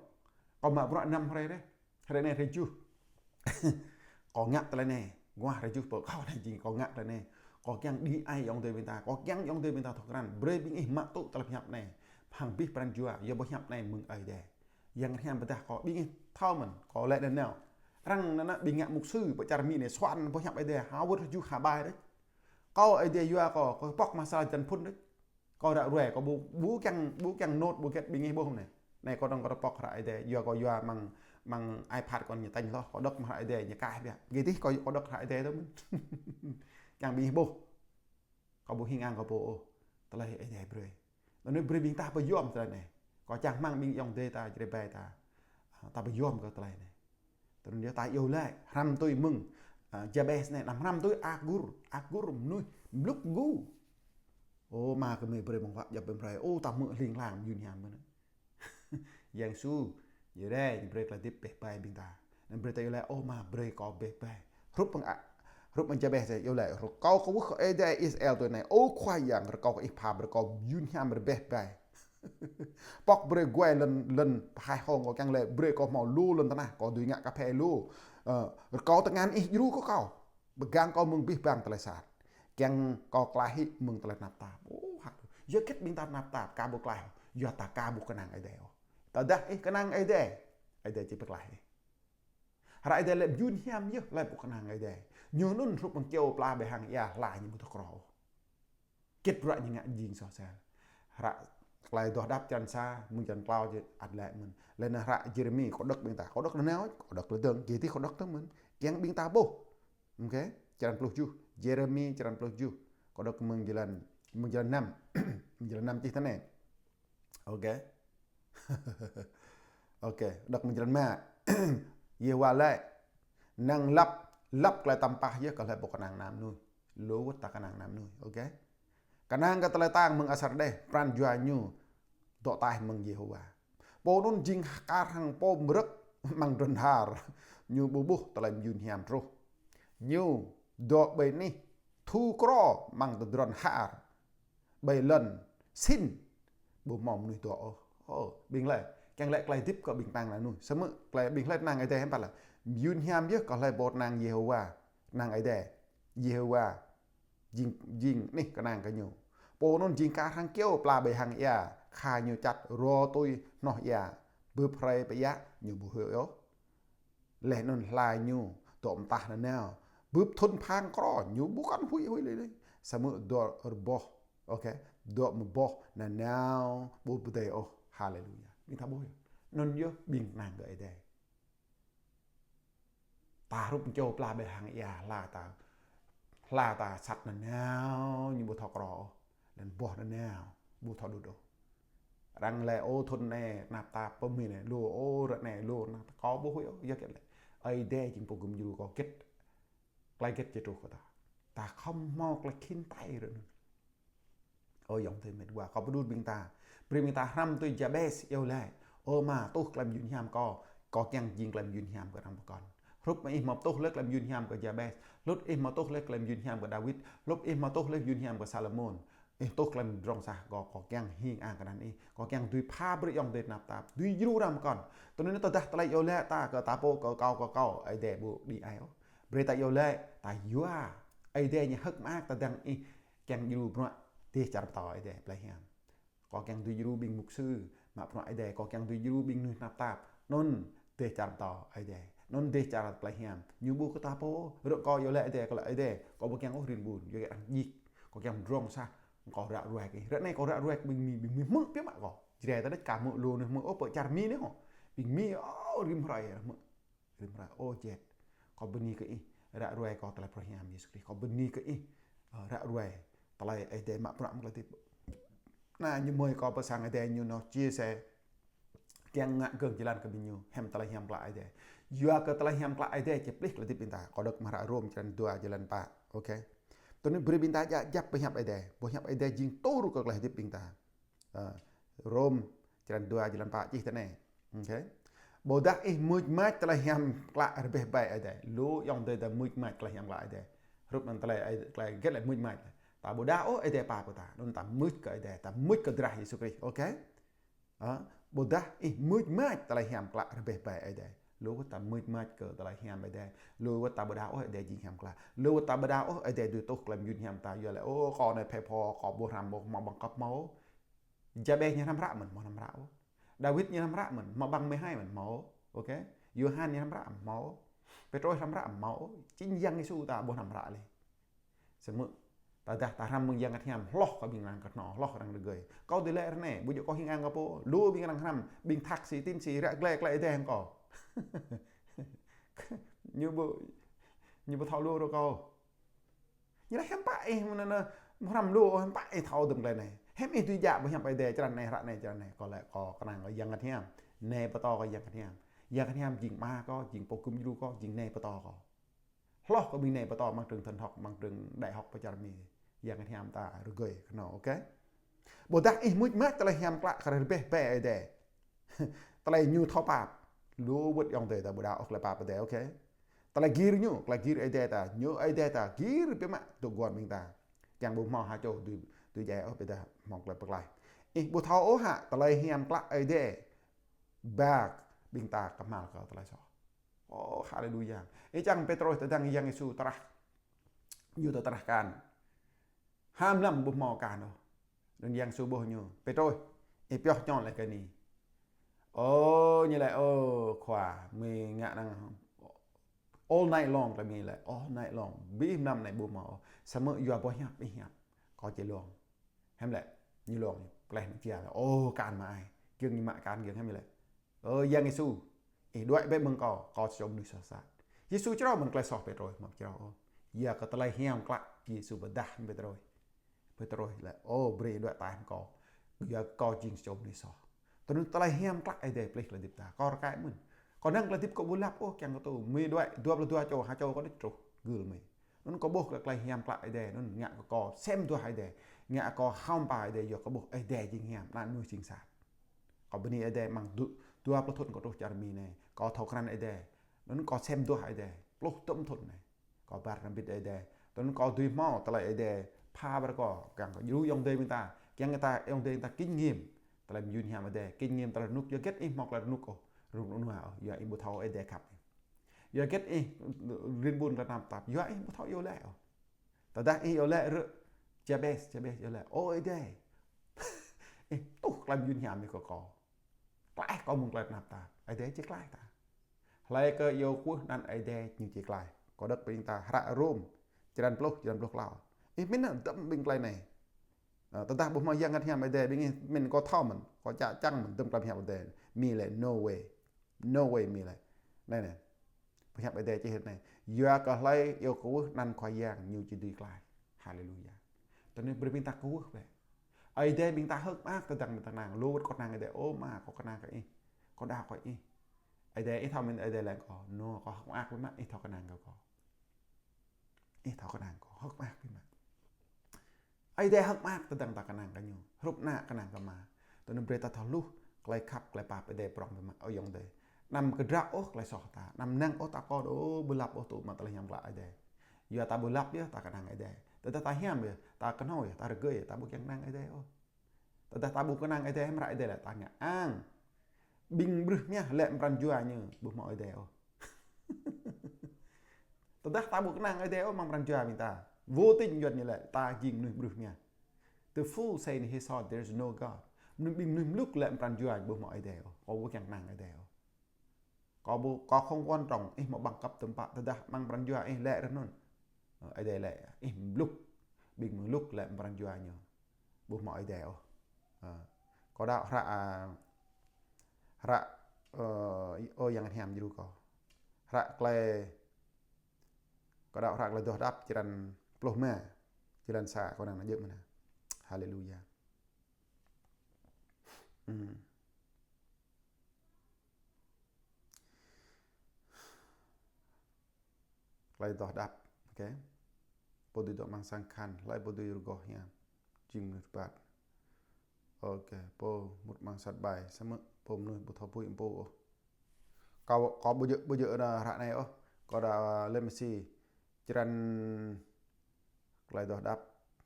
Kâo mă bruă năm hrơi dêh. Hrơi anai hrơi tơjuh. Kâo ngă tơlơi anai. Guah hrơi tơjuh pơ kâo anai jing kâo ngă tơlơi anai. Kâo kiăng đĭ ai ayŏng adơi ƀing ta. Kâo kiăng ayŏng adơi ƀing ta thâo krăn. Brơi ƀing ih mă tŭ tơlơi pơhiăp anai. Hăng abih pran jua, yua pơhiăp anai mơ̆ng Ơi Adai. Yang Bơngăt Hiam pơdah kâo ƀing ih thâo mơ̆n. Kâo laĭ nanao. Arăng nanao ƀing ngă mục sư pơ čar Mi anai, suan pơhiăp Ơi Adai, ha wơ̆t tơjuh ha bai đôč. Kâo Ơi Adai yua kâo, kâo pŏk amăng sa jơlan phŭn đôč. Kâo ră ruai, kâo ƀu, ƀu kiăng, ƀu kiăng nôt, ƀu hơget ƀing ih ƀuh anai. Anai kâo dŏng kâo pŏk hră Ơi Adai, yua kâo yua amăng, amăng iPad kâo ñu tañ hloh, kâo đŏk amăng hră Ơi Adai, ñu kaih biă. Gih dih kâo, kâo đŏk hră Ơi Adai tơ mơ̆n. Kiăng ƀing ih ƀuh. Kâo ƀu hing ang kơ pô ôh. Tơlơi Ơi Adai brơi. Anŭn brơi ƀing ta pơyom tơlơi anai. Kâo čang rơmang ƀing ayŏng adơi ta, čơrơbai ta. Ta pơyom kơ tơlơi anai. Tui anŭn yơh ta iâu laĭ, hrăm tui mơ̆ng, a, Jabes anai, anăm hrăm tui Agur, Agur mơnuih mlŭk gu. Ơ, Ama kơ mơi brơi mơ̆ng wă djŏp ƀơi hrơi. Ơ, ta hmư̆ hling hlang mơyun hiam mơ̆n. Yang Yêsu, Ơi Adai, ñu brơi tơlơi hơdip beh bai ƀing ta. Anŭn brơi ta iâu laĭ, ơ Ama, brơi kâo beh bai. Hrup mơ̆ng a-, hrup mơ̆ng Jabes iâu laĭ, rơkâo kâo kwưh kơ Ơi Adai Israel tui anai, ơ Khua Yang, rơkâo kơ Ih pha brơi kâo mơyun hiam rơbeh bai. Pŏk brơi guai lŏn, lŏn pơhaih hông kâo kiăng lĕ brơi kâo hmâo lu lŏn tơnah, kâo dưi ngă kơphê lu. Ơ, rơkâo tơngan Ih djru kơ kâo. Pơgang kâo mơ̆ng abih bang tơlơi sat. Kiăng kâo klaih hĭ mơ̆ng tơlơi tơnap tap. Ơ, hă. Yua hơget ƀing ta tơnap tap, ka ƀu klaih. Yua ta ka ƀuh kơnang Ơi Adai ôh. Tơdah ih kơnang Ơi Adai, Ơi Adai či pơklaih ih. Hră Ơi Adai lĕ mơyun hiam yơh, lĕ ƀu kơnang Ơi Adai. Ñu anŭn hrup mơ̆ng kơyâo pla ƀơi hang ia hla ñu ƀu thâo krô ôh. Hơget bruă ñu ngă jing soh sel. Hră Tơlơi Adoh Đăp črăn sa, mơ̆ng črăn klâo či ăt laĭ mơ̆n. Lĕ anŭn hră Yêrêmi, kâo đŏk ƀing ta, kâo đŏk nanao, kâo đŏk lơdơ̆ng, kơ tih kâo đŏk tơ mơ̆n. Kiăng ƀing ta ƀuh. Ôkê, črăn pluh tơjuh, Yêrêmi črăn pluh tơjuh. Kâo đŏk mơ̆ng jơlan, mơ̆ng jơlan năm. Mơ̆ng jơlan năm čih tui anai. Ôkê. Ôkê, đŏk mơ̆ng jơlan rơma. Yêhôwa laĭ: Năng lăp, lăp tơlơi tăm pah yơh kơ hlơi pô kơnang ană mơnuih. Lu wơ̆t ta kơnang ană mơnuih, ôkê. Kơnang kơ tơlơi tang mơ̆ng asar đeh, pran jua ñu dŏ ataih mơ̆ng Yêhôwa. Pô anŭn jing kar hăng pô mrơ̆k amăng drŏn har, ñu ƀu ƀuh tơlơi mơyun hiam truh. Ñu dŏ ƀơi anih thu krô amăng tơdron har, ƀơi lŏn sin ƀu hmâo mơnuih dŏ ôh. Ơ, ƀing hlơi, kiăng lĕ tơlơi hơdip kơ ƀing ta ană mơnuih. Samơ̆ tơlơi ƀing hlơi kơnang Ơi Adai hiư̆m pă lĕ. Mơyun hiam yơh kơ hlơi pô kơnang Yêhôwa, kơnang Ơi Adai. Yêhôwa jing, jing anih kơnang kơ ñu. Pô anŭn jing kar hăng kơyâo pla ƀơi hang ia, kha ñu čăt rô tui hnoh ia, bưp hrơi pơiă ñu ƀu huĭ ôh. Laih anŭn hla ñu dŏ mơtah nanao. Bưp thŭn phang krô ñu ƀu kăn huĭ huĭ lơi lơi. Samơ̆ dŏ rơboh. Ôkê. Dŏ mơboh nanao ƀu pơdơi ôh. Haleluya. Ƀing ta ƀuh yơh. Anŭn yơh ƀing kơnang kơ Ơi Adai. Ta hrup kơyâo pla ƀơi hang ia hla ta. Hla ta sat nanao ñu ƀu thâo krô ôh. Laih anŭn boh nanao ƀu thâo đŭt ôh. Arăng laĭ ơ thŭn anai tơnap tap pơmĭn anai lu, ơ ră anai lu, tơnap tap kâo ƀu huĭ ôh, yua hơget lĕ. Ơi Adai jing pô gum djru kâo hơget. Tơlơi hơget či truh kơ ta. Ta khŏm hmâo tơlơi khin tai ră anŭn. Ơ ayŏng adơi met wa, kâo pơđut ƀing ta. Brơi ƀing ta hrăm tui Jabes iâu laĭ. Ơ Ama, tuh tơlơi mơyun hiam kâo, kâo kiăng jing tơlơi mơyun hiam kơ arăng pơkŏn. Hrup mơ̆ ih hmâo tuh lĕ tơlơi mơyun hiam kơ Jabes, hrup ih hmâo tuh lĕ tơlơi mơyun hiam kơ Dawid, hrup ih hmâo tuh lĕ mơyun hiam kơ Salômôn. Ih tuh tơlơi mơdrŏng sah kâo, kâo kiăng hing ang kơ anăn ih, kâo kiăng dưi pha brơi ayŏng adơi tơnap tap, dưi djru arăng pơkŏn. Tui anŭn tơdah tơlơi iâu laĭ ta kơ ta pô kơ kâo kơ kâo, Ơi Adai ƀu đĭ ai ôh. Brơi ta iâu laĭ, ta yua Ơi Adai ñu hơ̆k mơak tơdang ih kiăng djru bruă dêh čar pơtao Ơi Adai plei hiam. Kâo kiăng dưi djru ƀing mục sư, mă bruă Ơi Adai, kâo kiăng dưi djru ƀing mơnuih tơnap tap. Anŭn dêh čar pơtao Ơi Adai. Anŭn dêh čar plei hiam. Ñu ƀu kơ ta pô, rơ̆k kâo iâu laĭ Ơi Adai, kâo laĭ Ơi Adai, kâo ƀu kiăng ôh rin ƀun, yua kơ arăng djik. Kâo kiăng mơdrŏng sah, kâo ră ruai kơ ih. Ră anai kâo ră ruai kơ ƀing Mi, ƀing Mi hmư̆ biă mă kâo. Jrai ta đĕč ka hmư̆ lu anai hmư̆ ôh, pơ čar Mi anai hŏ. Ƀing Mi, ơ, rĭm hrơi hmư̆. Rĭm hrơi, ơ, Jet. Kâo bơni kơ ih, ră ruai kâo tơlơi phrâo hiam Yêsu Krist. Kâo bơni kơ ih, ơ, ră ruai tơlơi Ơi Adai mă bruă mơ̆ng tơlơi hơdip. Anai ñu mơi kâo pơ sang Ơi Adai ñu nao chia sẻ kiăng ngă gơ̆ng jơlan kơ ƀing ñu, hiam tơlơi hiam klă Ơi Adai. Yua kơ tơlơi hiam klă Ơi Adai či plih tơlơi hơdip ƀing ta. Kâo đŏk mơ̆ng hră Rôm črăn dua jơlan pă. Ôkê. Tui anŭn brơi ƀing ta djă djăp boh hiăp Ơi Adai. Boh hiăp Ơi Adai jing tur kơ tơlơi hơdip ƀing ta. Ơ, Rôm črăn dua jơlan pă čih tui anai. Ôkê. Ƀôdah ih mưč mač tơlơi hiam klă rơbeh bai Ơi Adai. Lu ayŏng adơi ta mưč mač tơlơi hiam klă Ơi Adai. Hrup anŭn tơlơi, tơlơi hơget lĕ mưč mač. Ta ƀôdah ôh Ơi Adai pap kơ ta. Anŭn ta mưč kơ Ơi Adai, ta mưč kơ drah Yêsu Krist. Ôkê. Ơ, ƀôdah ih mưč mač tơlơi hiam klă rơbeh bai Ơi Adai. Lu wơ̆t ta mưč mač kơ tơlơi hiam Ơi Adai. Lu wơ̆t ta ƀôdah ôh Ơi Adai jing hiam klă. Lu wơ̆t ta ƀôdah ôh Ơi Adai dưi tuh tơlơi mơyun hiam ta. Yua lĕ, ơ, kâo anai phe pho, kâo ƀu hrăm ôh, hmâo bằng cấp hmâo. Jabes ñu hrăm hră mơ̆n, hmâo hrăm hră ôh. Dawid ñu hrăm hră mơ̆n, hmâo bằng mười hai mơ̆n, hmâo. Ôkê. Yôhan ñu hrăm hră mơ̆n, hmâo. Pêtrôs hrăm hră mơ̆n, hmâo. Jing Yang Yêsu ta ƀu hrăm hră lĕ. Samơ̆ tơdah ta hrăm mơ̆ng Yang Bơngăt Hiam, hloh kơ ƀing arăng kơhnâo, hloh kơ arăng rơgơi. Kâo tui lĕ ră anai, ƀu djơ̆ kâo hing ang kơ pô, lu ƀing arăng hrăm, ƀing thạc sĩ, tiến sĩ, ră glai glai tơhăng kâo. Ñu ƀu, ñu ƀu thâo lu rơ kâo. Ñu laĭ hiư̆m pă ih mơ̆n anai, Ƀu hrăm lu ôh, hiư̆m pă ih thâo dŭm tơlơi anai. Hiư̆m ih dưi djă boh hiăp Ơi Adai črăn anai, hră anai, črăn anai. Kâo laĭ kâo kơnang kơ Yang Bơngăt Hiam. Nai pơtô kơ Yang Bơngăt Hiam. Yang Bơngăt Hiam jing Ama kâo, jing pô gum djru kâo, jing nai pơtô kâo. Hloh kơ ƀing nai pơtô amăng trường thần học, amăng trường đại học pơ čar Mi. Yang Bơngăt Hiam ta rơgơi kơnơ̆ng, ôkê? Ƀôdah ih mŭt mă tơlơi hiam klă kơ rơbeh bĕ Ơi Adai. Tơlơi ñu thâo pap. Lu wơ̆t ayŏng adơi ta ƀu đaŏ ôh tơlơi pap Ơi Adai, ôkê? Tơlơi gir ñu, tơlơi gir Ơi Adai ta, ñu Ơi Adai ta, gir biă mă tŭ guan ƀing ta. Kiăng ƀu hmâo ha čô dưi, dưi djai ôh, ƀôdah hmâo tơlơi pơklaih. Ih ƀu thâo ôh hă, tơlơi hiam klă Ơi Adai ba ƀing ta kơhma̱l kơ tơlơi soh. Ô, haleluya. Ih čang Pêtrôs tơdang Yang Yêsu tơrah. Ñu tơtrah akan. Ha mlam ƀu hmâo akan ôh. Anŭn Yang Yêsu ƀuh ñu. Pêtrôs, ih pioh ñu laĭ kơ anai. Ô, ñu laĭ, ô, Khua, mơi ngă năng all night long, tơlơi mơi laĭ, all night long. Abih mlam anai ƀu hmâo ôh. Samơ̆ yua boh hiăp ih hiăp, kâo či lông. Hiư̆m lĕ, ñu lông, pleh ñu jia lĕ. Ô, akan mă ai. Giŏng ñu mă akan giŏng hiư̆m lĕ. Ơ Yang Yêsu, ih đuaĭ bĕ mơ̆ng kâo, kâo sa čô mơnuih soh sat. Yêsu črâo mơ̆n tơlơi soh Pêtrôs, mơ̆ črâo ôh. Yua kơ tơlơi hiam klă, Yêsu pơdah mơ̆n Pêtrôs. Pêtrôs laĭ, ô, brơi đuaĭ ataih mơ̆ng kâo. Yua kâo jing sa čô mơnuih soh. Tui anŭn tơlơi hiam klă Ơi Adai pơplih tơlơi hơdip ta. Kâo rơkâo mơ̆n. Kâo năng tơlơi hơdip kâo ƀu lăp ôh, kiăng kơ tŭ. Mơi đuaĭ dua pluh dua čô, ha čô kâo đôč truh gưl mơi. Anŭn kâo ƀuh tơlơi hiam klă Ơi Adai, anŭn ngă kơ kâo sem duah Ơi Adai. Ngă kơ kâo hăm pă Ơi Adai, yua kâo ƀuh Ơi Adai jing hiam, ană mơnuih jing sat. Kâo bơni Ơi Adai amăng du-, dua pluh thŭn kâo truh čar Mi anai. Kâo thâo krăn Ơi Adai. Anŭn kâo sem duah Ơi Adai. Pluh tơm thŭn anai. Kâo bar nao bit Ơi Adai. Tui anŭn kâo dưi hmâo tơlơi Ơi Adai pha brơi kâo. Kiăng kơ djru ayŏng adơi ƀing ta. Kiăng kơ ta ayŏng adơi ƀing ta kinh nghiệm. Tơlơi mơyun hiam Ơi Adai. Kinh nghiệm tơlơi rơnŭk. Yua hơget ih hmâo tơlơi rơnŭk ôh. Rơnŭk rơnua ôh. Yua ih ƀu thâo Ơi Adai khăp. Yua hơget ih rin ƀun tơlơi tơnap tap. Yua ih ƀu thâo iâu laĭ ôh. Tơdah ih iâu laĭ rơ, Jabes, Jabes iâu laĭ, ô Ơi Adai. Ih tuh tơlơi mơyun hiam ih kơ kâo. Klaih kâo mơ̆ng tơlơi tơnap tap. Ơi Adai či klaih ta. Hlơi kơ iâu kwưh anăn Ơi Adai ñu či klaih. Kâo đŏk ƀing ta hră Rôm, črăn pluh, črăn pluh klâo. Ih mĭn anŭn dŭm ƀing tơlơi anai. Ơ, tơdah ƀu hmâo Yang Bơngăt Hiam Ơi Adai, ƀing ih mĭn kâo thâo mơ̆n, kâo čă čang mơ̆n dŭm tơlơi hiam Ơi Adai. Mơi laĭ no way. No way mơi laĭ. Anai anai. Boh hiăp Ơi Adai čih anai. Yua kơ hlơi iâu kwưh anăn Khua Yang ñu či dưi klaih. Haleluya. Tui anŭn brơi ƀing ta kwưh bĕ. Ơi Adai ƀing ta hơ̆k mơak tơdang ƀing ta kơnang. Lu wơ̆t kâo kơnang Ơi Adai. Ơ Ama, kâo kơnang kơ ih. Kâo đaŏ kơ ih. Ơi Adai, ih thâo mơ̆n Ơi Adai laĭ kơ kâo. Anŭn kâo hơ̆k mơak biă mă ih thâo kơnang kơ kâo. Ih thâo kơnang kâo, hơ̆k mơak biă mă. Ơi Adai hơ̆k mơak tơdang ta kơnang kơ ñu. Hrup ană kơnang kơ ama. Tui anŭn brơi ta thâo hluh tơlơi khăp, tơlơi pap Ơi Adai prŏng biă mă, ơ ayŏng adơi. Anăm kơdră ôh tơlơi soh ta. Anăm năng ôh ta kơ đôč ƀu lăp ôh tŭ mă tơlơi hiam klă Ơi Adai. Yua ta ƀu lăp yơh, ta kơnang Ơi Adai. Tơdah ta hiam yơh, ta kơnơ̆ng yơh, ta rơgơi yơh, ta ƀu kiăng kơnang Ơi Adai ôh. Tơdah ta ƀu kơnang Ơi Adai, hiư̆m ră Ơi Adai laĭ ta ngă ang. Ƀing mơnuih mơyah lĕ amăng pran jua ñu ƀu hmâo Ơi Adai ôh. Tơdah ta ƀu kơnang Ơi Adai ôh amăng pran jua ƀing ta. Vô tình Yuan ñu laĭ ta jing mơnuih mơyah. The fool say in his heart there is no God. Mơnuih, ƀing mơnuih mluk lĕ amăng pran jua ƀu hmâo Ơi Adai ôh. Kâo ƀu kiăng kơnang Ơi Adai ôh. Kâo ƀu, kâo không quan trọng ih hmâo bằng cấp tơm pă, tơdah amăng pran jua ih lĕ rơnŭn. Ơ, Ơi Adai laĭ, ih mluk, ƀing mluk lĕ amăng pran jua ñu. Ƀu hmâo Ơi Adai ôh. Ơ, kâo đaŏ hră, a, hră, ơ, ơ, Yang Bơngăt Hiam djru kâo. Hră tơlơi, kâo đaŏ hră Tơlơi Adoh Đăp črăn pluh rơma, jơlan sa, kâo năng nao djơ̆ mơ̆n. Haleluya. Ừm. Tơlơi Adoh Đăp, ôkê. Pô dưi dŏ amăng sang khăn, hlơi pô dưi rơgoh hiam, jing mơnuih rơbat. Ôkê, pô mŭt amăng sat ƀai, samơ̆ pô mơnuih ƀu thâo apui pô ôh. Kâo, kâo ƀu djơ̆, ƀu djơ̆ nao hră anai ôh. Kâo đaŏ, let me see, črăn Tơlơi Adoh Đăp,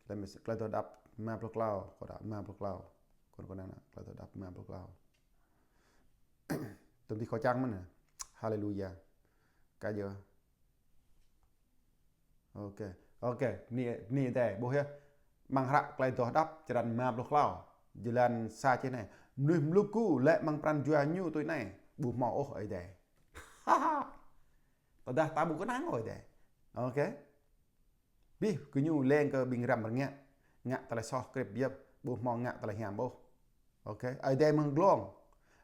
Tơlơi Adoh Đăp rơma pluh klâo, kâo đaŏ rơma pluh klâo. Kâo, kâo năng nao Tơlơi Adoh Đăp rơma pluh klâo. Tơm tih kâo čang mơ̆n. Haleluya. Kơ yơh. Ôkê. Ôkê, bơni, bơni Ơi Adai, ƀuh yơh. Amăng hră Tơlơi Adoh Đăp, črăn rơma pluh klâo, jơlan sa čih anai. Mơnuih mluk gu lĕ amăng pran jua ñu tui anai, ƀu hmâo ôh Ơi Adai. Tơdah ta ƀu kơnang Ơi Adai. Ôkê. Abih gơñu leng kơ ƀing răm rơngiă, ngă tơlơi soh krĕp biăp, ƀu hmâo ngă tơlơi hiam ôh. Ôkê, Ơi Adai mơ̆ng glông,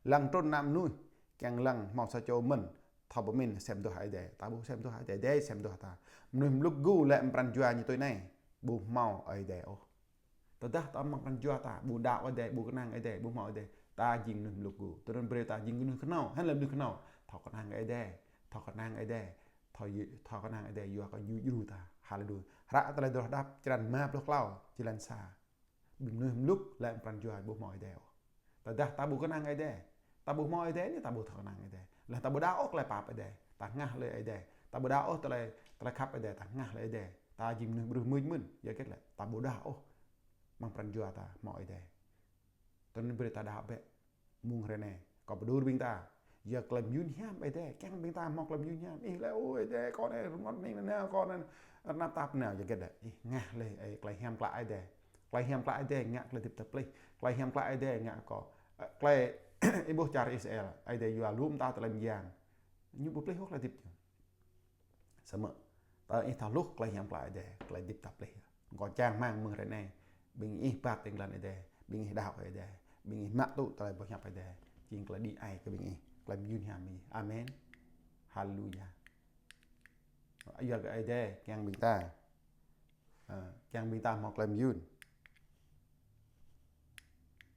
lăng trŭn ană mơnuih, kiăng lăng hmâo sa čô mơ̆n, thâo pơmĭn sem duah Ơi Adai. Ta ƀu sem duah Ơi Adai, Ơi Adai sem duah ta. Mơnuih mluk gu lĕ amăng pran jua ñu tui anai. ƀu hmâo Ơi Adai ôh. Tơdah ta amăng pran jua ta ƀu đaŏ Ơi Adai, ƀu kơnang Ơi Adai, ƀu hmâo Ơi Adai, ta jing mơnuih mluk gơ̆. Tui anŭn brơi ta jing mơnuih kơnâo, hăng lĕ mơnuih kơnâo. Thâo kơnang Ơi Adai, thâo kơnang Ơi Adai, thâo, thâo kơnang Ơi Adai yua kơ Ñu djru ta. Haleluya. Hră Tơlơi Adoh Đăp črăn rơma pluh klâo, jơlan sa. Ƀing mơnuih mluk lĕ pran jua ƀu hmâo Ơi Adai ôh. Tơdah ta ƀu kơnang Ơi Adai, ta ƀu hmâo Ơi Adai anai, ta ƀu thâo kơnang Ơi Adai. Laih ta ƀu đaŏ ôh tơlơi pap Ơi Adai, ta hơngah lĕ Ơi Adai. Ta ƀu đaŏ ôh tơlơi, tơlơi khăp Ơi Adai, ta hơngah lĕ Ơi Adai. Ta jing mơnuih ƀrưh mưč mơ̆n, yua hơget lĕ ta ƀu đaŏ ôh amăng pran jua ta hmâo Ơi Adai. Tui anŭn brơi ta đaŏ bĕ mơ̆ng hrơi anai. Kâo pơđur ƀing ta, yua tơlơi mơyun hiam Ơi Adai, kiăng ƀing ta hmâo tơlơi mơyun hiam. Ih lĕ, ơ Ơi Adai, kâo anai rơngot hning nanao, kâo anai tơnap tap nanao, yua hơget lĕ. Ih hơngah lĕ, ơ, tơlơi hiam klă Ơi Adai. Tơlơi hiam klă Ơi Adai ngă tơlơi hơdip ta pơplih. Tơlơi hiam klă Ơi Adai ngă kơ, ơ, tơlơi ih ƀuh čar Israel, Ơi Adai yua lu mơta tơlơi mơyang. Ñu ƀu pơplih ôh tơlơi hơdip ñu. Samơ̆ tơdah ih thâo hluh tơlơi hiam klă Ơi Adai, tơlơi hơdip ta pơplih. Kâo čang rơmang mơ̆ng hrơi anai, ƀing ih pap tơlơi Ơi Adai, ƀing ih đaŏ Ơi Adai, ƀing ih mă tŭ tơlơi boh hiăp Ơi Adai, jing tơlơi đĭ ai kơ ƀing ih, tơlơi mơyun hiam ƀing ih. Amen. Haleluya. Yua kơ Ơi Adai kiăng ƀing ta, ơ, kiăng ƀing ta hmâo tơlơi mơyun.